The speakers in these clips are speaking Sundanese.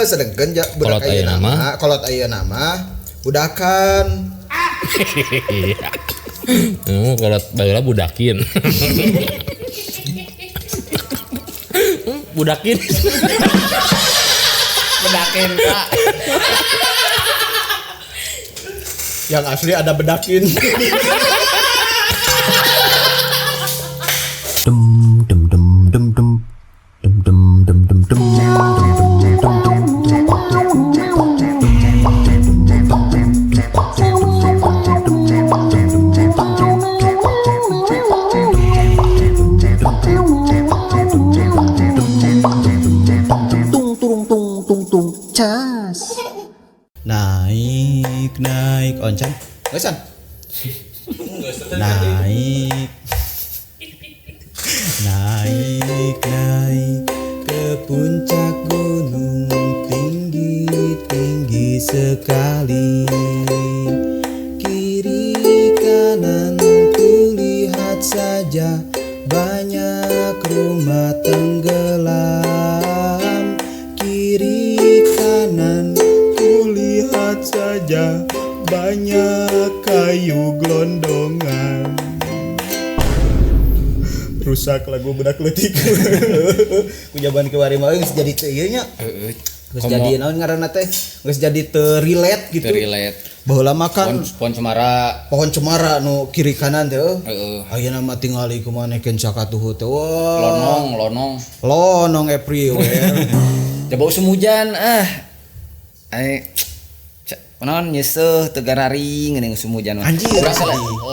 Sedengkeun ja budak Kolot ayeuna ayeuna mah. mah, kolot ayeuna mah budakan. Iya. Kolot baheula budakin. Budakin. Bedakin, Pak. Yang asli ada bedakin. Dum dum dum dum dum dum dum dum dum dum dum dum tung tung tung tung tung cas. Naik naik oncan. Geusan. Naik. Naik naik ke puncak gunung tinggi tinggi sekali. Kiri kanan kulihat saja banyak rumah tenggelam. Kiri kanan kulihat saja banyak kayu gelondongan. Rusak lagu budak leutik. Ku jaban kiwari mah geus jadi teu ieu nya. Heeh. Geus jadi naon ngaranna teh? Geus jadi teu relate gitu. Teu relate. Baheula mah kan Pohon cemara. Pohon cemara nu kiri kanan teh. Heeh. Ayeuna mah tingali kumaha nekeun sakatuhu teh. Wah. Lonong, lonong. Lonong everywhere. Coba usum hujan ah. Ai naon nyeseuh teu gararing geuning usum hujan mah. Anjir. Urang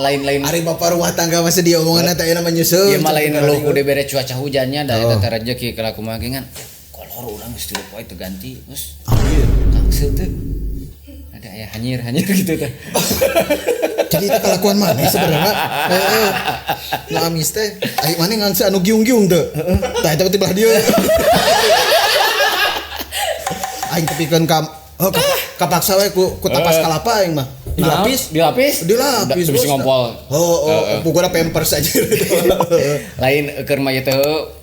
lain-lain. Ari bapak rumah tangga masih dia omongan teh ayeuna mah nyeseuh. Ieu mah lain lu kudu bere cuaca hujannya da eta teh rejeki kala kumaha ge ngan. Kolor urang geus tilu poe teu ganti, geus. Anjir. Kangseut teu. Ada aya hanyir-hanyir gitu teh. Jadi itu kelakuan maneh sebenarnya. Heeh. Nu amis teh ai maneh ngangse anu giung-giung teu. Tah eta teh belah dieu. Aing tepikeun ka oh, kapaksa we ku tapas kalapa aing mah. Dilapis, dilapis, dilapis. Bisa ngompol. Oh, pokoknya pampers aja. Lain keur mah ieu teh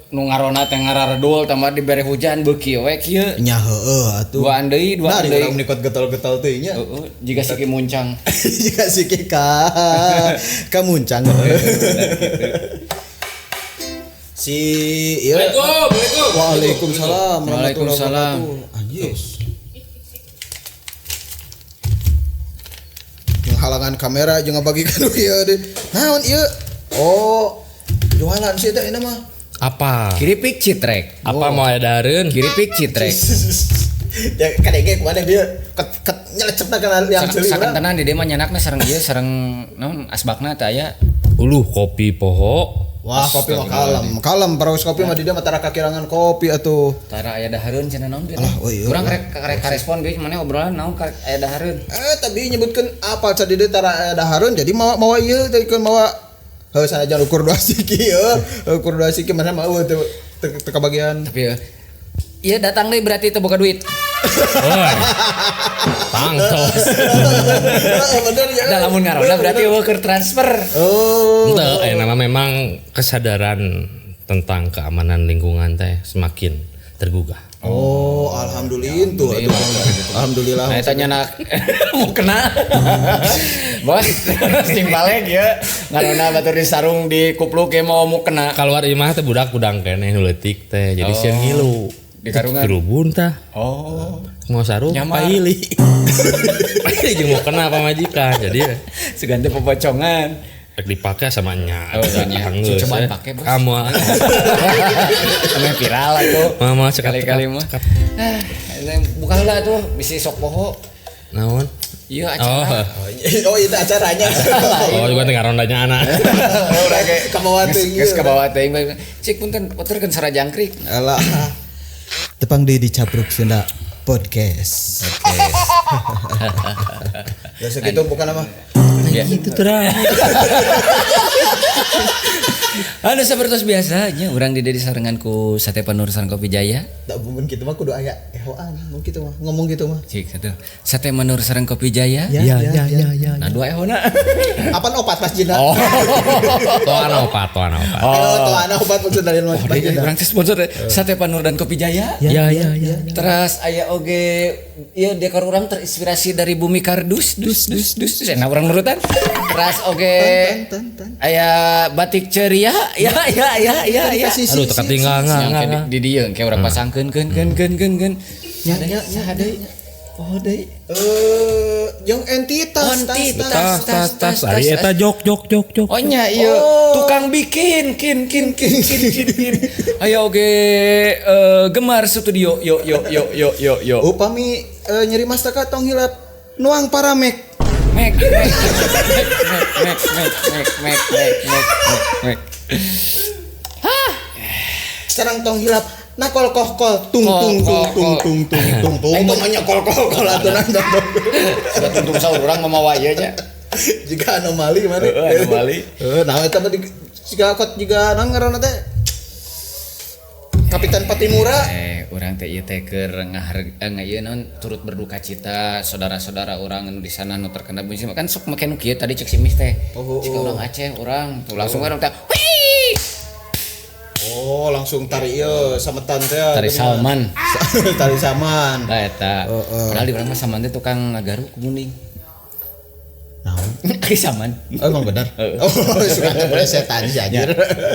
nu ngarona teh ngararedul tambah dibere hujan beuki we kieu. Nya heueuh atuh. Duaan deui, duaan nah, deui. Nah, nikot getol-getol teh nya. Heeh, jiga siki muncang. Jiga siki ka muncang. Si ieu. Waalaikumsalam. Waalaikumsalam. Waalaikumsalam. Anjir. Halangan kamera jeung ngabagikan ieu deui. Naon ieu? Oh, jualan sih teh ini mah. Apa? Kiripik citrek. Apa mau ada dareun? Kiripik citrek. Ya kadege kumaha dia ket nyelecepna kana yang ceuli. Sakentenan di dieu mah nyanakna sareng ieu sareng naon asbakna teh aya. Uluh kopi poho. Wah, kopi mah kalem. Kalem paraos kopi mah di dieu mah tara kakirangan kopi atuh. Tara aya dahareun cenah naon teh. Alah, oh iya. Urang rek karespon ge maneh obrolan naon aya dahareun. Tapi nyebutkeun apal ca di dieu tara aya dahareun jadi mawa ieu tadikeun mawa heuh sanajan ukur dua siki heuh. Ukur dua siki mana mah eueuh teu kabagian. Tapi ieu datang deui berarti teu boga duit. Oi. Tangtos. Bener ya. Da lamun ngaronda berarti eueuh keur transfer. Oh. Henteu nama memang kesadaran tentang keamanan lingkungan teh semakin tergugah. Oh, alhamdulillah tuh. Alhamdulillah. Nah, tanya nak mau kena. Bos, sing balik ya. Ngarona batur di sarung di kupluk ge mau kena. Kaluar imah teh budak kudang keneh nu leutik teh. Jadi sieun ngilu. Di karungan. Gerubun tah. Oh. Mau sarung paili. Paili jeung mau kena pamajikan. Jadi seganti popocongan. Rek dipake sama nya. Oh, nya. Cobaan pake, Bos. Kamu. Ame viral atuh. Mama cekap kali-kali mah. Buka heula atuh bisi sok poho. Naon? Iya acara. Oh, itu acaranya. Oh, juga teh ngarondanya anak. Urang ge kabawa teuing. Geus kabawa teuing. Cik punten puterkeun sara jangkrik. Alah. Tepang deui di Capruk Sunda Podcast. Podcast. Ya segitu bukan apa? Ya. Itu terang. Anu sapertos biasanya urang di dieu sarengan ku Sate Panur sareng Kopi Jaya. Da mun kitu mah kudu aya ehoan mun kitu mah ngomong gitu mah. Cik satu. Sate Manur sareng Kopi Jaya. Ya ya ya ya. Nah dua ehona. Apaan opat pas jina? Oh. Toan opat, toan opat. Oh, toan opat maksud dari Oh, dia urang teh sponsor teh. Sate Panur dan Kopi Jaya. Ya ya ya. Terus aya oge ieu dekor urang terinspirasi dari bumi kardus dus dus dus. Nah urang nurutan. Terus oge aya batik ceria ya ya ya ya ya. Aduh teka tinggal Yang di dieu engke urang pasangkeun keun keun keun keun keun. Nya nya Saha deui? Oh deui. Jeung entitas Entitas. Tas tas tas. Ari eta jok jok jok jok. Oh nya ieu tukang bikin kin kin kin kin kin kin. Aya oge Gemar Studio yo yo yo yo yo yo. Upami nyeri mastaka tong hilap nuang paramek. Mek mek mek mek mek mek mek mek mek. Sareng tong hilap nakol koh kol tung tung tung tung tung tung tung tung tung hanya kol kol kol atuh nang Sudah tuntung saur urang mamawa ieu nya. Jika anomali mana? Anomali. Nah eta mah jika kot jiga naon ngaranna teh? Kapitan Patimura. Urang teh ieu teh keur ieu naon turut berduka cita saudara-saudara urang anu di sana nu terkena bencana kan sok make nu kieu tadi cek si Mis teh. Cik urang Aceh urang tuh langsung urang teh. Wih! Oh, langsung tari ieu sametan teh. Tari Salman. Tari Salman. Lah eta. Padahal di urang mah Salman teh tukang ngagaruk kuning. Naon? Aki Salman. Oh, emang benar. Oh, suka keplesetan sih anjir.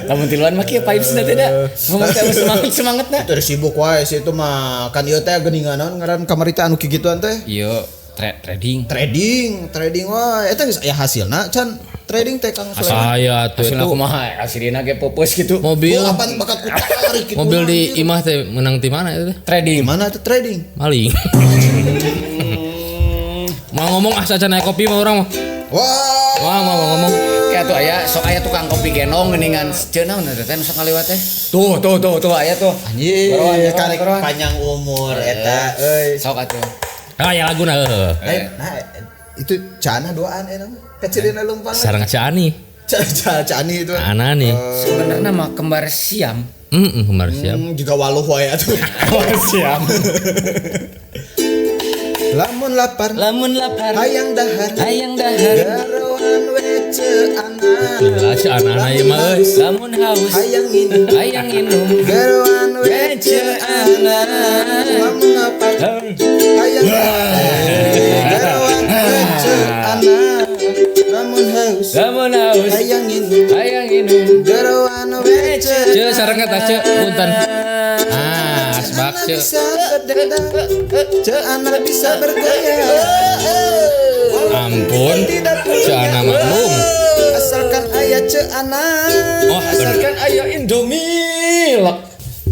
Lamun tiluan mah kieu vibes na teh da. Ngomong teh semangat-semangatna. Terus sibuk wae sih itu mah. Kan ieu teh geuningan naon ngaran kamari teh anu kikituan teh. Ieu trading. Trading wae. Eta geus aya hasilna can trading teh Kang Sulaiman. Saya tuh hasilna kumaha? Hasilna ge popos gitu. Mobil. Oh, apaan bakat ku tarik gitu. Mobil di imah teh menang ti mana eta teh? Trading. Mana teh trading? Maling. Mau ngomong ah saja naik kopi mah urang mah. Wah. Wah, mau ngomong. Kayak tuh aya sok aya tukang kopi gendong geuningan ceun naon eta teh nu sok ngaliwat teh. Tuh tuh tuh tuh aya tuh. Anjir, karek panjang umur eta euy. Sok atuh. Ah ya laguna heuh. Nah, itu cana duaan eta mah. Kecilina lumpang. Sareng Cani. Cani itu. Anani. Sebenarnya mah kembar siam. Kembar siam. Juga waluh wae atuh. Kembar siam. Lamun lapar, lamun lapar, hayang dahar, hayang dahar, garawan wece anak, Gila anak ieu mah euy. Lamun haus, hayang minum, hayang minum, garawan wece anak, lamun lapar, hayang dahar, garawan wece anak, lamun haus, lamun haus, hayang minum, hayang minum, garawan wece. Ceu sareng eta ceu punten. Ah, asbak ceu. Ceu anak bisa bergaya. Ampun, ceu anak maklum. Asalkan aya ceu anak. Oh, asalkan aya Indomie.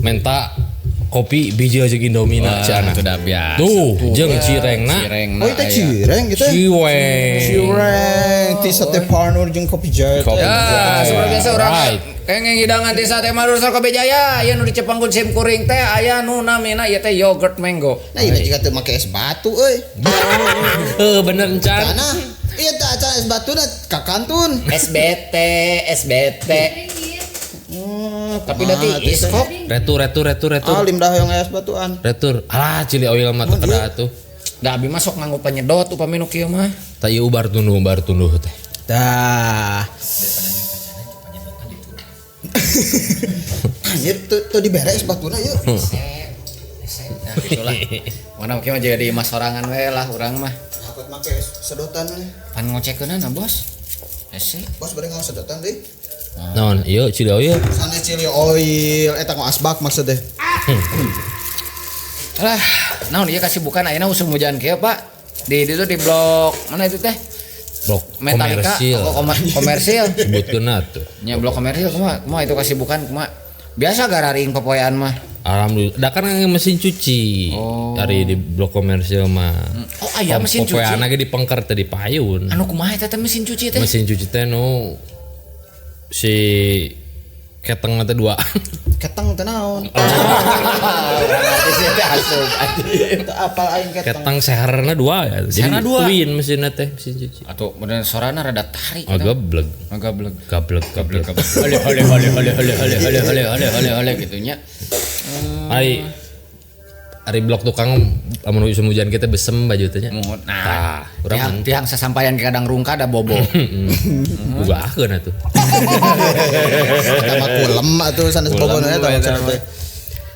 Menta kopi biji aja Indomie na ceu anak. Sudah biasa. Tuh, jeung cirengna. Oh, itu cireng gitu. Cireng. Cireng ti Sate Panur jeung Kopi Jaya. Ya, seperti biasa urang kenging hidangan ti Sate Panur sareng Kopi Jaya. Aya nu dicepangkeun sim kuring teh aya nu namina ieu teh yogurt mango. Nah, ieu jika teu make es batu euy. Heuh, bener encan. Nah, ieu teh acan es batuna ka kantun. SBT, SBT. Tapi da tiis kok. Retur. Alim dah yang es batuan. Retur. Alah, cili oil mah teu kada atuh. Da abi mah sok nganggo penyedot upami nu kieu mah. Tah ieu ubar tunduh teh. Tah. Anjir teu dibere es batuna ieu. Nah, gitulah. Mana kieu mah jadi imah sorangan we lah urang mah. Takut make sedotan we. Pan ngocekeunana, Bos. Hese. Bos bari nganggo sedotan deui. Naon? Ieu chili oil. Sana chili oil eta ngo asbak maksud teh. Alah, naon ieu kasibukan ayeuna usum hujan kieu, Pak. Di itu di blok mana itu teh? Blok Metallica, komersil. Oh, komersil. Sebutkeun atuh. Nya blok komersil kumaha? Kumaha itu kasibukan kumaha? Biasa gararing popoean mah. Alhamdulillah. Da kan mesin cuci. Oh. Dari di blok komersil mah. Oh, aya mesin cuci. Popoean ge dipengker teh di payun. Anu kumaha eta teh mesin cuci teh? Mesin cuci teh nu si keteng teh dua. Keteng teh naon? Urang artis teh asup anjing. Teu apal aing keteng. Keteng seharna dua ya. Jadi Seharna dua. twin mesinna teh mesin cuci. Atau bener sorana rada tarik. Oh, geblek. Gablek. Gablek, gablek. Ole ole ole ole ole ole ole ole ole ole ole gitunya. Ari ari blok tukang amun usum hujan kita besem baju teh nya. Muhun. Tah, Nah, urang tiang, tiang sasampayan ke kadang rungka da bobo. Bugakeun atuh. Eta mah kulem atuh sanes bobo eta maksudna teh.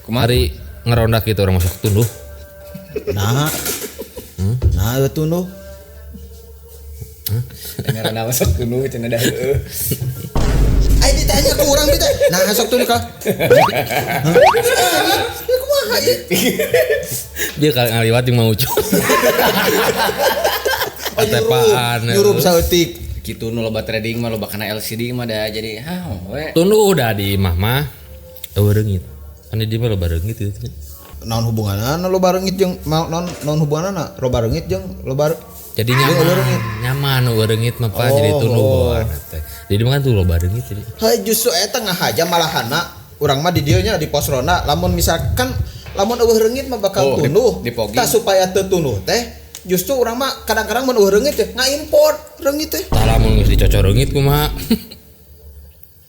Kumaha? Ari ngerondak gitu orang masuk tunduh. Nah. Nah, eueuh tunduh. Ngaranna masuk tunduh cenah da heueuh. Ai ditanya ku urang teh. Nah, sok tunduh ka. Hah? Kumaha ieu? Dia kali ngaliwat jeung mau ucup. Atepaan. Nyurup saeutik. Kitu nu loba trading mah loba kana LCD mah da jadi hah we. Tunduh udah di imah mah eueuh reungit. Kan di mah loba reungit gitu. Naon hubunganna loba reungit jeung naon naon hubunganna loba reungit jeung loba jadi nyaman, nyaman eueuh reungit mah Pak jadi tunduh bawaan teh. Jadi mah kan tuh loba reungit jadi. Heuh justru eta ngahaja malahanna urang mah di dieu nya di pos ronda lamun misalkan lamun eueuh reungit mah bakal Oh, tunduh. di fogging. Tah supaya teu tunduh teh justru urang mah kadang-kadang mun eueuh reungit teh ngaimport reungit teh. Tah lamun geus dicocor reungit kumaha?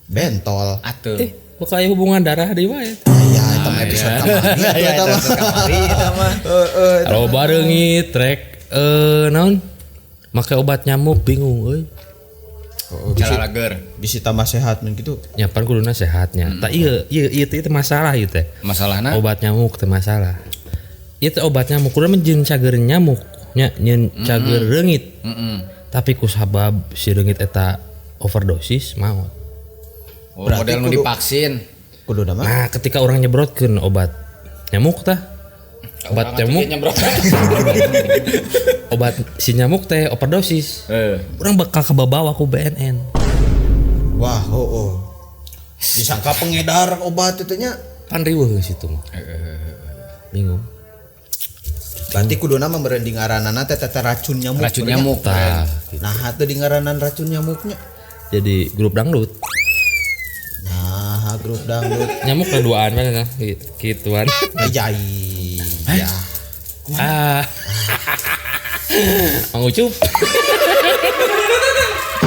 Bentol. Atuh. Kok aya hubungan darah deui wae. Ya eta mah episode kamari eta mah. Eta mah. Heeh. Loba reungit rek naon? Make obat nyamuk bingung euy. Calalager. Bisi tambah sehat mun kitu. Nya pan kuduna sehatnya. Tah ieu ieu ieu teh masalah ieu teh. Masalahna Obat nyamuk teh masalah. Ieu teh obat nyamuk kudu mah jeung cager nyamuk nya nyeun cager reungit. Tapi ku sabab si reungit eta overdosis maot. Oh, model nu dipaksin. Kuduna mah. Nah, ketika orang nyebrotkeun obat nyamuk tah obat nyamuk obat si nyamuk teh overdosis. Orang bakal kebawa ku BNN. Wah, heueuh. Disangka pengedar obat itu nya. Pan riweuh geus itu mah. Bingung. Berarti kuduna mah meureun di ngaranana teh teh racun nyamuk. Racun nyamuk. Tah. Nah, teu di ngaranan racun nyamuknya. Jadi grup dangdut. Nah, grup dangdut. Nyamuk keduaan mana nah gituan. Ajai. Ya. Ah. Mang Ucup.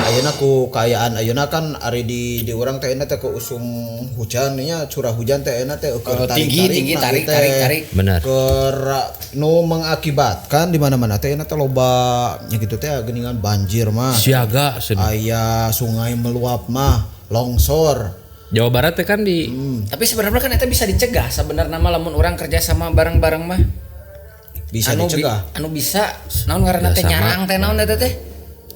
Ayeuna ku kaayaan ayeuna kan ari di urang teh euna teh ke usum hujan nya curah hujan teh euna teh ukur tarik tinggi tinggi tarik tarik tarik. Benar. Keur nu mengakibatkan di mana-mana teh euna teh loba nya kitu teh geuningan banjir mah. Siaga aya sungai meluap mah, longsor. Jawa Barat teh kan di Tapi sebenarnya kan eta bisa dicegah sebenarnya mah lamun urang kerja sama bareng-bareng mah. Bisa anu dicegah. Anu bisa naon ngaranna teh nyarang teh naon eta teh?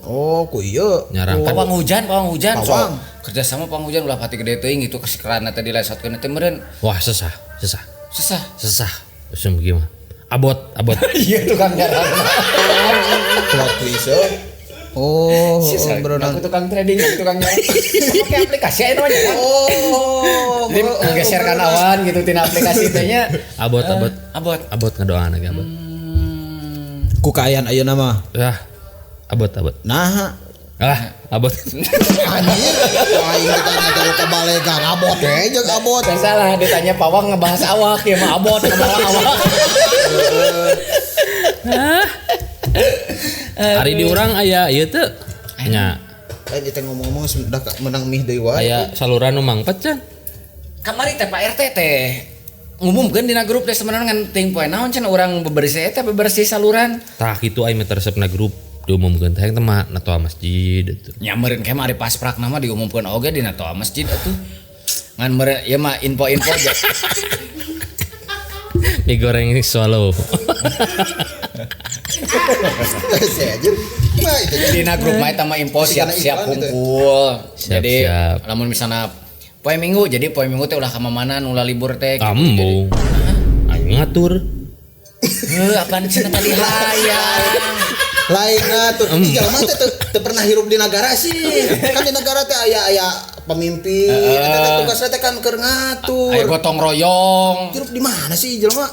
Oh, ku ieu. Nyarang kan. Pawang hujan, pawang hujan. Pawang. So, kerja sama pawang hujan ulah pati gede teuing gitu kesikranna teh dilesotkeun teh meureun. Wah, sesah, sesah. Sesah. Sesah. Usum gimana? Abot, abot. Iya tukang nyarang. Plot twist. Oh, berenang. Aku tukang trading, aku tukang nyarang. Pakai aplikasi aya namanya. Oh, jadi menggeserkan awan gitu tina aplikasi teh nya. Abot, abot. Abot. Abot ngadoana ge abot. Ku kaayaan ayeuna mah. Lah. Abot, abot. Nah. Ah, abot. Anjir, aing ditanya dari kebalegan abot we jeung abot. Teu salah ditanya pawang ngebahas awak ya mah abot ngebahas awak. Ari di urang aya ieu teu nya. Lain teh ngomong-ngomong sudah menang mih deui wae. Aya saluran nu mangpet can. Kamari teh Pak RT teh ngumumkeun dina grup teh sebenarnya ngan ting poe naon cenah urang bebersih eta bebersih saluran. Tah kitu aing mah resepna grup diumumkeun teh teh mah na toa masjid atuh. Nya meureun ke mah ari pasprakna mah diumumkeun oge dina toa masjid atuh. Ngan meureun ieu mah info-info aja. Mie goreng swallow. Saya aja. Nah, itu dina grup mah eta mah info siap-siap kumpul. Jadi lamun misalna poe Minggu, jadi poe Minggu teh ulah ka mamana ulah libur teh gitu. Ambung. Aing ngatur. Heuh, apaan cenah tadi hayang. Lain ngatur. Ih jelema teh teu pernah hirup di negara sih. Kan di negara teh aya pemimpin, eta teh tugasna teh kan keur ngatur. Aya gotong royong. Hirup di mana sih jelema?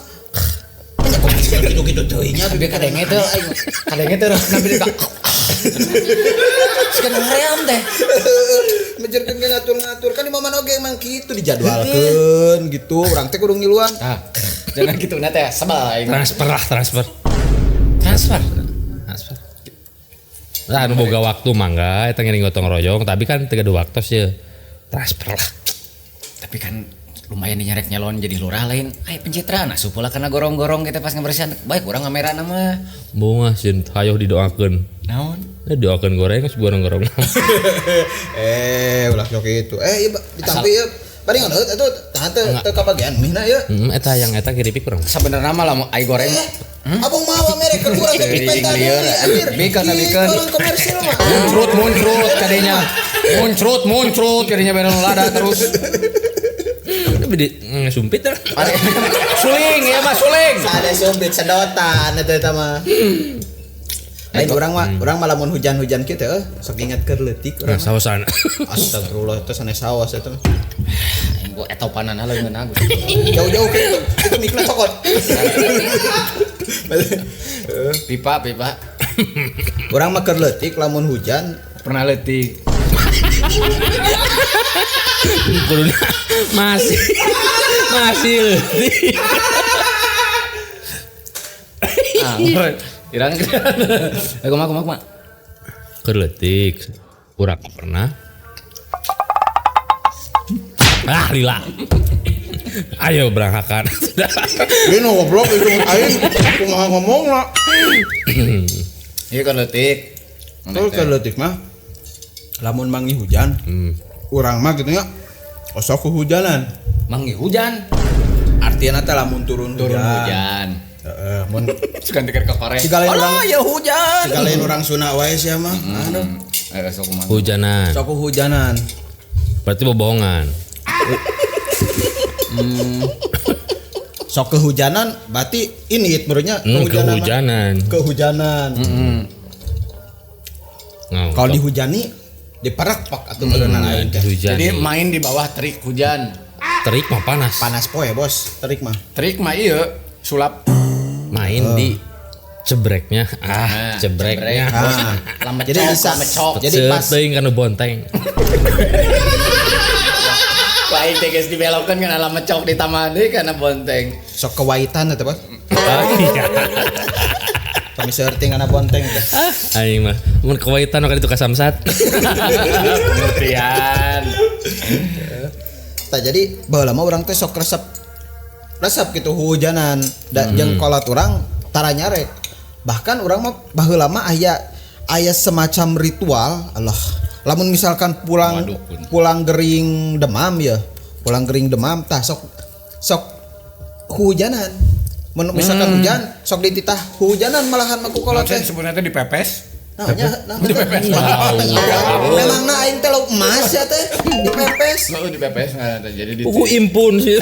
Nya kok gitu-gitu teuing nya tapi kadenge teh kadenge teh resepna beli ka. Sekan hoream teh. Mejerkeun ge ngatur-ngatur kan di momen oge emang kitu dijadwalkeun gitu. Urang teh kudu ngiluan. Tah. Jangan kitu na teh sebel aing. Transfer. Nah, anu boga waktu mangga eta ngiring gotong royong, tapi kan teu gaduh waktos ye. Transfer lah. Tapi kan lumayan dinyarek nyalon jadi lurah lain. Ay pencitraan asup pula kana gorong-gorong kita pas ngabersihan. Baik urang ngamerana mah. Bunga sieun hayoh didoakeun. Naon? Didoakeun goreng geus gorong-gorong. Ulah sok kitu. Ieu ditampi ieu. Paling ngeut atuh tah teu teu kabagian mihna ieu. Heeh, eta yang eta kiripik urang. Sabenerna mah lamun ai goreng Abang mawa merek ke urang teh dipenta deui anjir. Bikeun bikeun. Orang komersil mah. Muncrut kadinya. Muncrut kadinya bere lada terus. Tapi di sumpit lah. Suling ya mah suling. Ada sumpit sedotan eta mah. Lain urang mah, urang mah lamun hujan-hujan kieu teh sok inget keur leutik urang. Nah, sawasan. Astagfirullah eta sanes sawas eta mah. Aing gua etopanana leungeun aku. Jauh-jauh ke itu mikna cokot. Pipa. Urang mah keur leutik lamun hujan pernah leutik. Kuduna masih leutik. Ah, irang. Kumaha. Keur leutik urang pernah. Ah, lila. Ayo berangkakan. Ini goblok itu aing kumaha ngomongna. Ieu keur leutik. Terus keur leutik mah lamun mangi hujan. Urang mah kitu nya osok hujanan. Mangi hujan. Artiana teh lamun turun hujan. Heeh, mun sukan dikir ka pare. Alah ya hujan. Sigalain urang Sunda wae sia mah. Aduh. Sok kumaha. Hujanan. Sok hujanan. Berarti bobohongan. Sok kehujanan berarti ini menurutnya kehujanan. Kehujanan. Nah, kalau dihujani diperak pak atau berenang air. Jadi main di bawah terik hujan. Terik mah panas. Panas poe bos, terik mah. Terik mah iya sulap. Main di cebreknya. Ah, cebreknya. Lama jadi bisa mecok. Jadi pas teuing kana bonteng. Lain teh geus dibelokkeun kana lama cok di taman deui kana bonteng. Sok kewaitan eta bos. Iya. Kami seurting kana bonteng teh. Aing mah mun kewaitan ka ditu ka samsat. Pengertian. Tah jadi baheula mah urang teh sok resep gitu hujanan da jeung kolot urang tara nyarek. Bahkan urang mah baheula mah aya semacam ritual Allah. Lamun misalkan pulang gering demam ya, pulang gering demam tah sok hujanan. Mun misalkan hujan sok dititah hujanan malahan mah ku kolot teh. Sebenarnya dipepes. Nah, nya dipepes. Memangna aing teh lauk emas ya teh dipepes. Heeh dipepes nah, jadi di buku impun sih.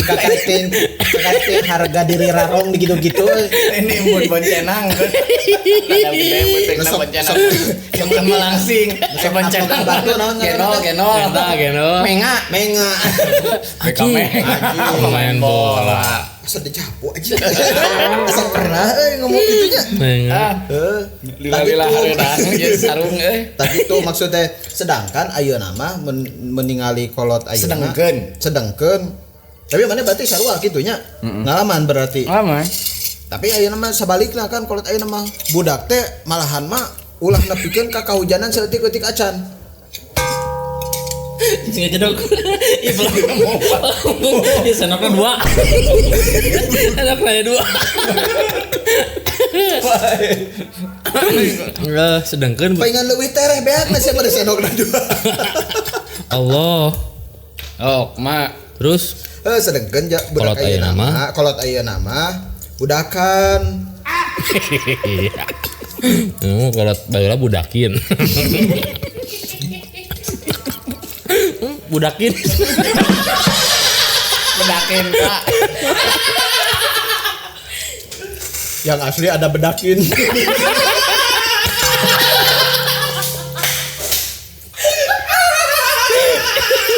Kakaretin harga diri rarong gitu-gitu. Ini impun boncenang. Ada gede boncenang boncenang. Yang melangsing, boncenang. Geno. Menga. Main bola. Asa dicapu aja. Asa pernah ngomong itunya. Menga. Lila-lila hareudang jeung sarung euy. Tadi itu maksudnya sedangkan ayeuna mah meningali kolot ayeuna. Sedengkeun. Tapi mana berarti sarua kitu nya. Ngalaman berarti. Ngalaman. Tapi ayeuna mah sabalikna kan kolot ayeuna mah budak teh malahan mah ulah nepikeun ka kahujanan saeutik-eutik acan. Sing jedok. Ieu ieu senokna dua. Senokna dua. Sedangkan pengen leuwih tereh beak na sia pada senokna dua. Allah. Oh, kumaha? Terus sedengkeun ja budak ayeuna mah, kolot ayeuna mah budakan. Kolot baheula budakin. Budakin. Bedakin, Pak. Yang asli ada bedakin.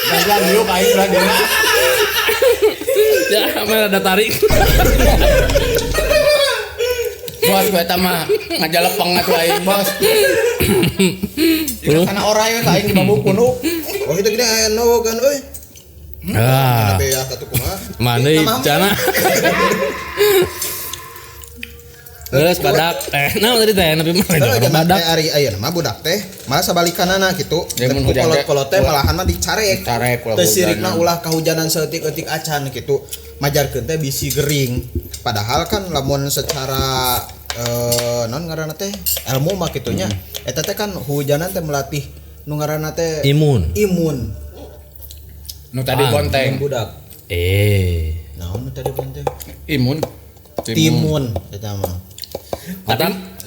Jangan yuk aing lagi. Ya, mana ada tarik. Bos gue mah ngajalepeng atuh aing bos. Jika kana orai we ka aing di bambu punuk. Oh itu gini aya nu kan euy. Ah, Tapi ya satu kumaha. mana cana? Terus badak. Nah tadi teh nepi mana Heeh, jangan zaman badak. teh ari ayeuna mah budak teh malah sabalikanana gitu. Ya, mun Ku hujan teh- kolot-kolot teh malahan mah dicarek. Dicarek, ulah Teu sirikna hujanan. ulah kahujanan saeutik-eutik acan gitu. Majarkeun teh bisi gering. Padahal kan lamun secara non ngaranna teh ilmu mah kitu nya. Eta teh kan hujanan teh melatih nu ngaranna teh Imun. imun. Nu tadi bonteng. Budak. Naon nu tadi bonteng? Imun. Timun eta mah.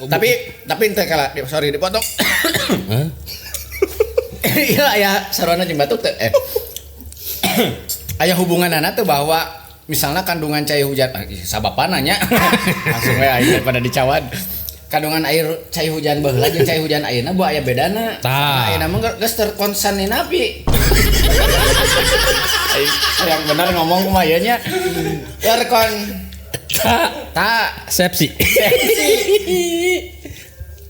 Tapi ente kalah, sorry dipotong. Hah? Iya aya sarwana jeung batuk teh. Aya hubunganana teh bahwa misalnya kandungan cai hujan sabapana nya. Langsung we aing daripada dicawan. Kandungan air cai hujan baheula jeung cai hujan ayeuna boh aya bedana. Tah. Ayeuna mah geus terkontaminasi. Aing yang benar ngomong kumaha ieu nya. Terkon ta Sepsi.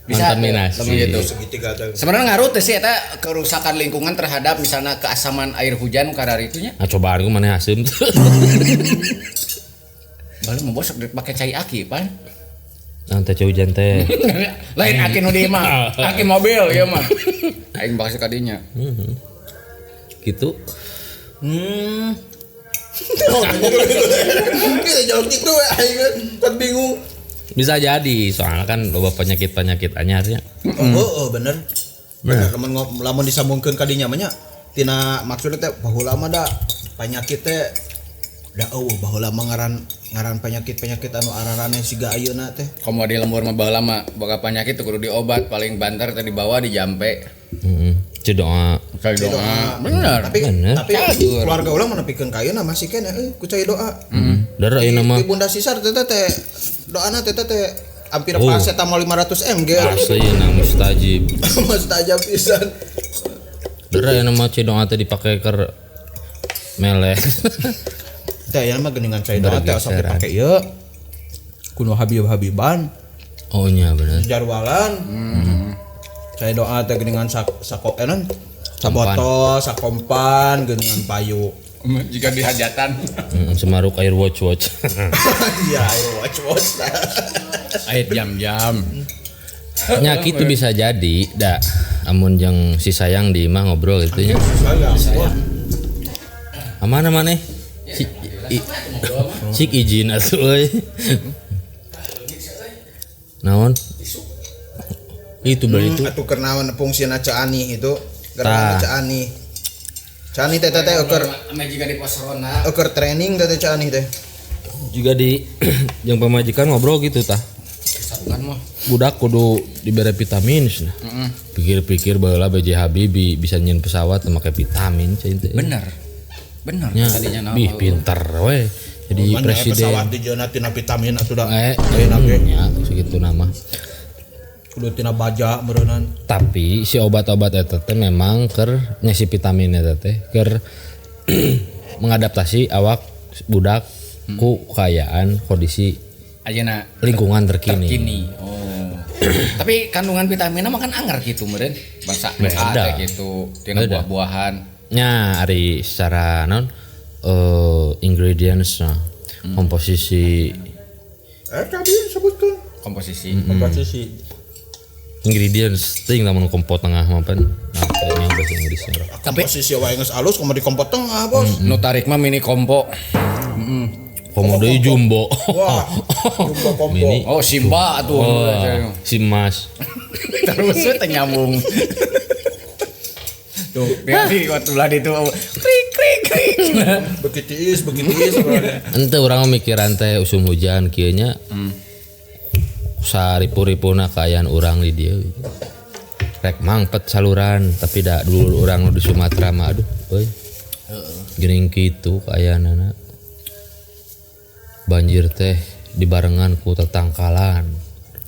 bisa Kontaminasi. lamun gitu. Segitiga teh. Sebenarnya ngaruh teh sih eta kerusakan lingkungan terhadap misalnya keasaman air hujan karena itunya. Nah, cobaan ku mana haseum. Baru mau bosok dipake cai aki pan. Nah, teh hujan teh. Lain aki nu di mah, aki mobil ieu mah. Aing bakal kadinya. Gitu. Kita jawab gitu we aing kan bingung. Bisa jadi, soalnya kan loba penyakit-penyakit anyarnya. Oh, bener. Bener, lamun disambungkeun ka dinya mah nya tina maksudna teh baheula mah da penyakit teh da eueuh baheula mah ngaran penyakit-penyakit anu araraneh siga ayeuna teh. Komo di lembur mah baheula mah boga penyakit teu kudu diobat paling banter teh dibawa dijampe. Heeh. Doa. Cai doa. Bener. Tapi Bener. tapi keluarga ulah mah nepikeun ka ayeuna masih keneh euy ku cai doa. Darah ayeuna mah Di Bunda Sisar teh teh doana teh teh hampir Oh. pas eta mah 500 mg. asli na mustajib. Mustajab pisan. Darah ayeuna mah doa teh dipake keur meleh. Teh ayeuna mah geuningan cai doa teh sok Bergeseran. dipake ieu. Kuno Habib-habiban. Oh nya bener. Jarwalan. Saya doa teh geuningan sako enan sabotol, sakompan geuningan payu. Jika di hajatan. Semaruk air watch watch. Iya, ayo watch watch. Air jam-jam. Nya kitu bisa jadi da amun jeung si sayang di imah ngobrol gitu nya. Amana maneh? Cik izin atuh euy. Naon? Itu berarti itu. Atuh keur naon fungsina Ceu Ani itu? Gerangan Ceu Ani. Ceu Ani teh teh eueur Ame jika di pos ronda. eueur training teh Ceu Ani teh. Juga di jeung pamajikan ngobrol gitu tah. Kesarukan mah. Budak kudu dibere vitamin cenah. Pikir-pikir baheula B.J. Habibie bisa nyieun pesawat teu make vitamin cenah teh. Bener. Bener Nya, tadinya naon. bih pinter we. Jadi Mana presiden. pesawat di jeuna tina vitamin atuh da. Ayeuna ge nya segitu nama. Kudu tina baja meureunnan. Tapi si obat-obat eta teh memang keur nya si vitamin eta teh keur mengadaptasi awak budak ku kaayaan kondisi Ayeuna lingkungan terkini. terkini. Oh. Tapi kandungan vitaminna mah kan anger gitu meureun. Bangsa Beda. A teh gitu, tina Beda. buah-buahan. Nya ari secara non ingredients nah, komposisi Tadi sebutkeun Komposisi. komposisi. ingredients ting lamun kompot tengah mah pan. Nah, kayaknya bahasa Inggrisnya. Tapi Komposisi wae geus alus kumaha di kompot tengah, Bos. nu tarik mah mini kompo. Komodo jumbo. Wah, jumbo kompo. Mini. Oh, Simba atuh. Wah, si Mas. Terus we teh nyambung. Tuh, nanti waktu belah itu krik krik krik. Begitu is, begitu is. Ente urang mah mikiran teh usum hujan kieu nya. Saripu-ripuna kaayaan urang di dieu. Rek mangpet saluran tapi da dulu urang nu di Sumatera mah aduh euy. Geuning kitu kaayaanana. Banjir teh dibarengan ku tetangkalan,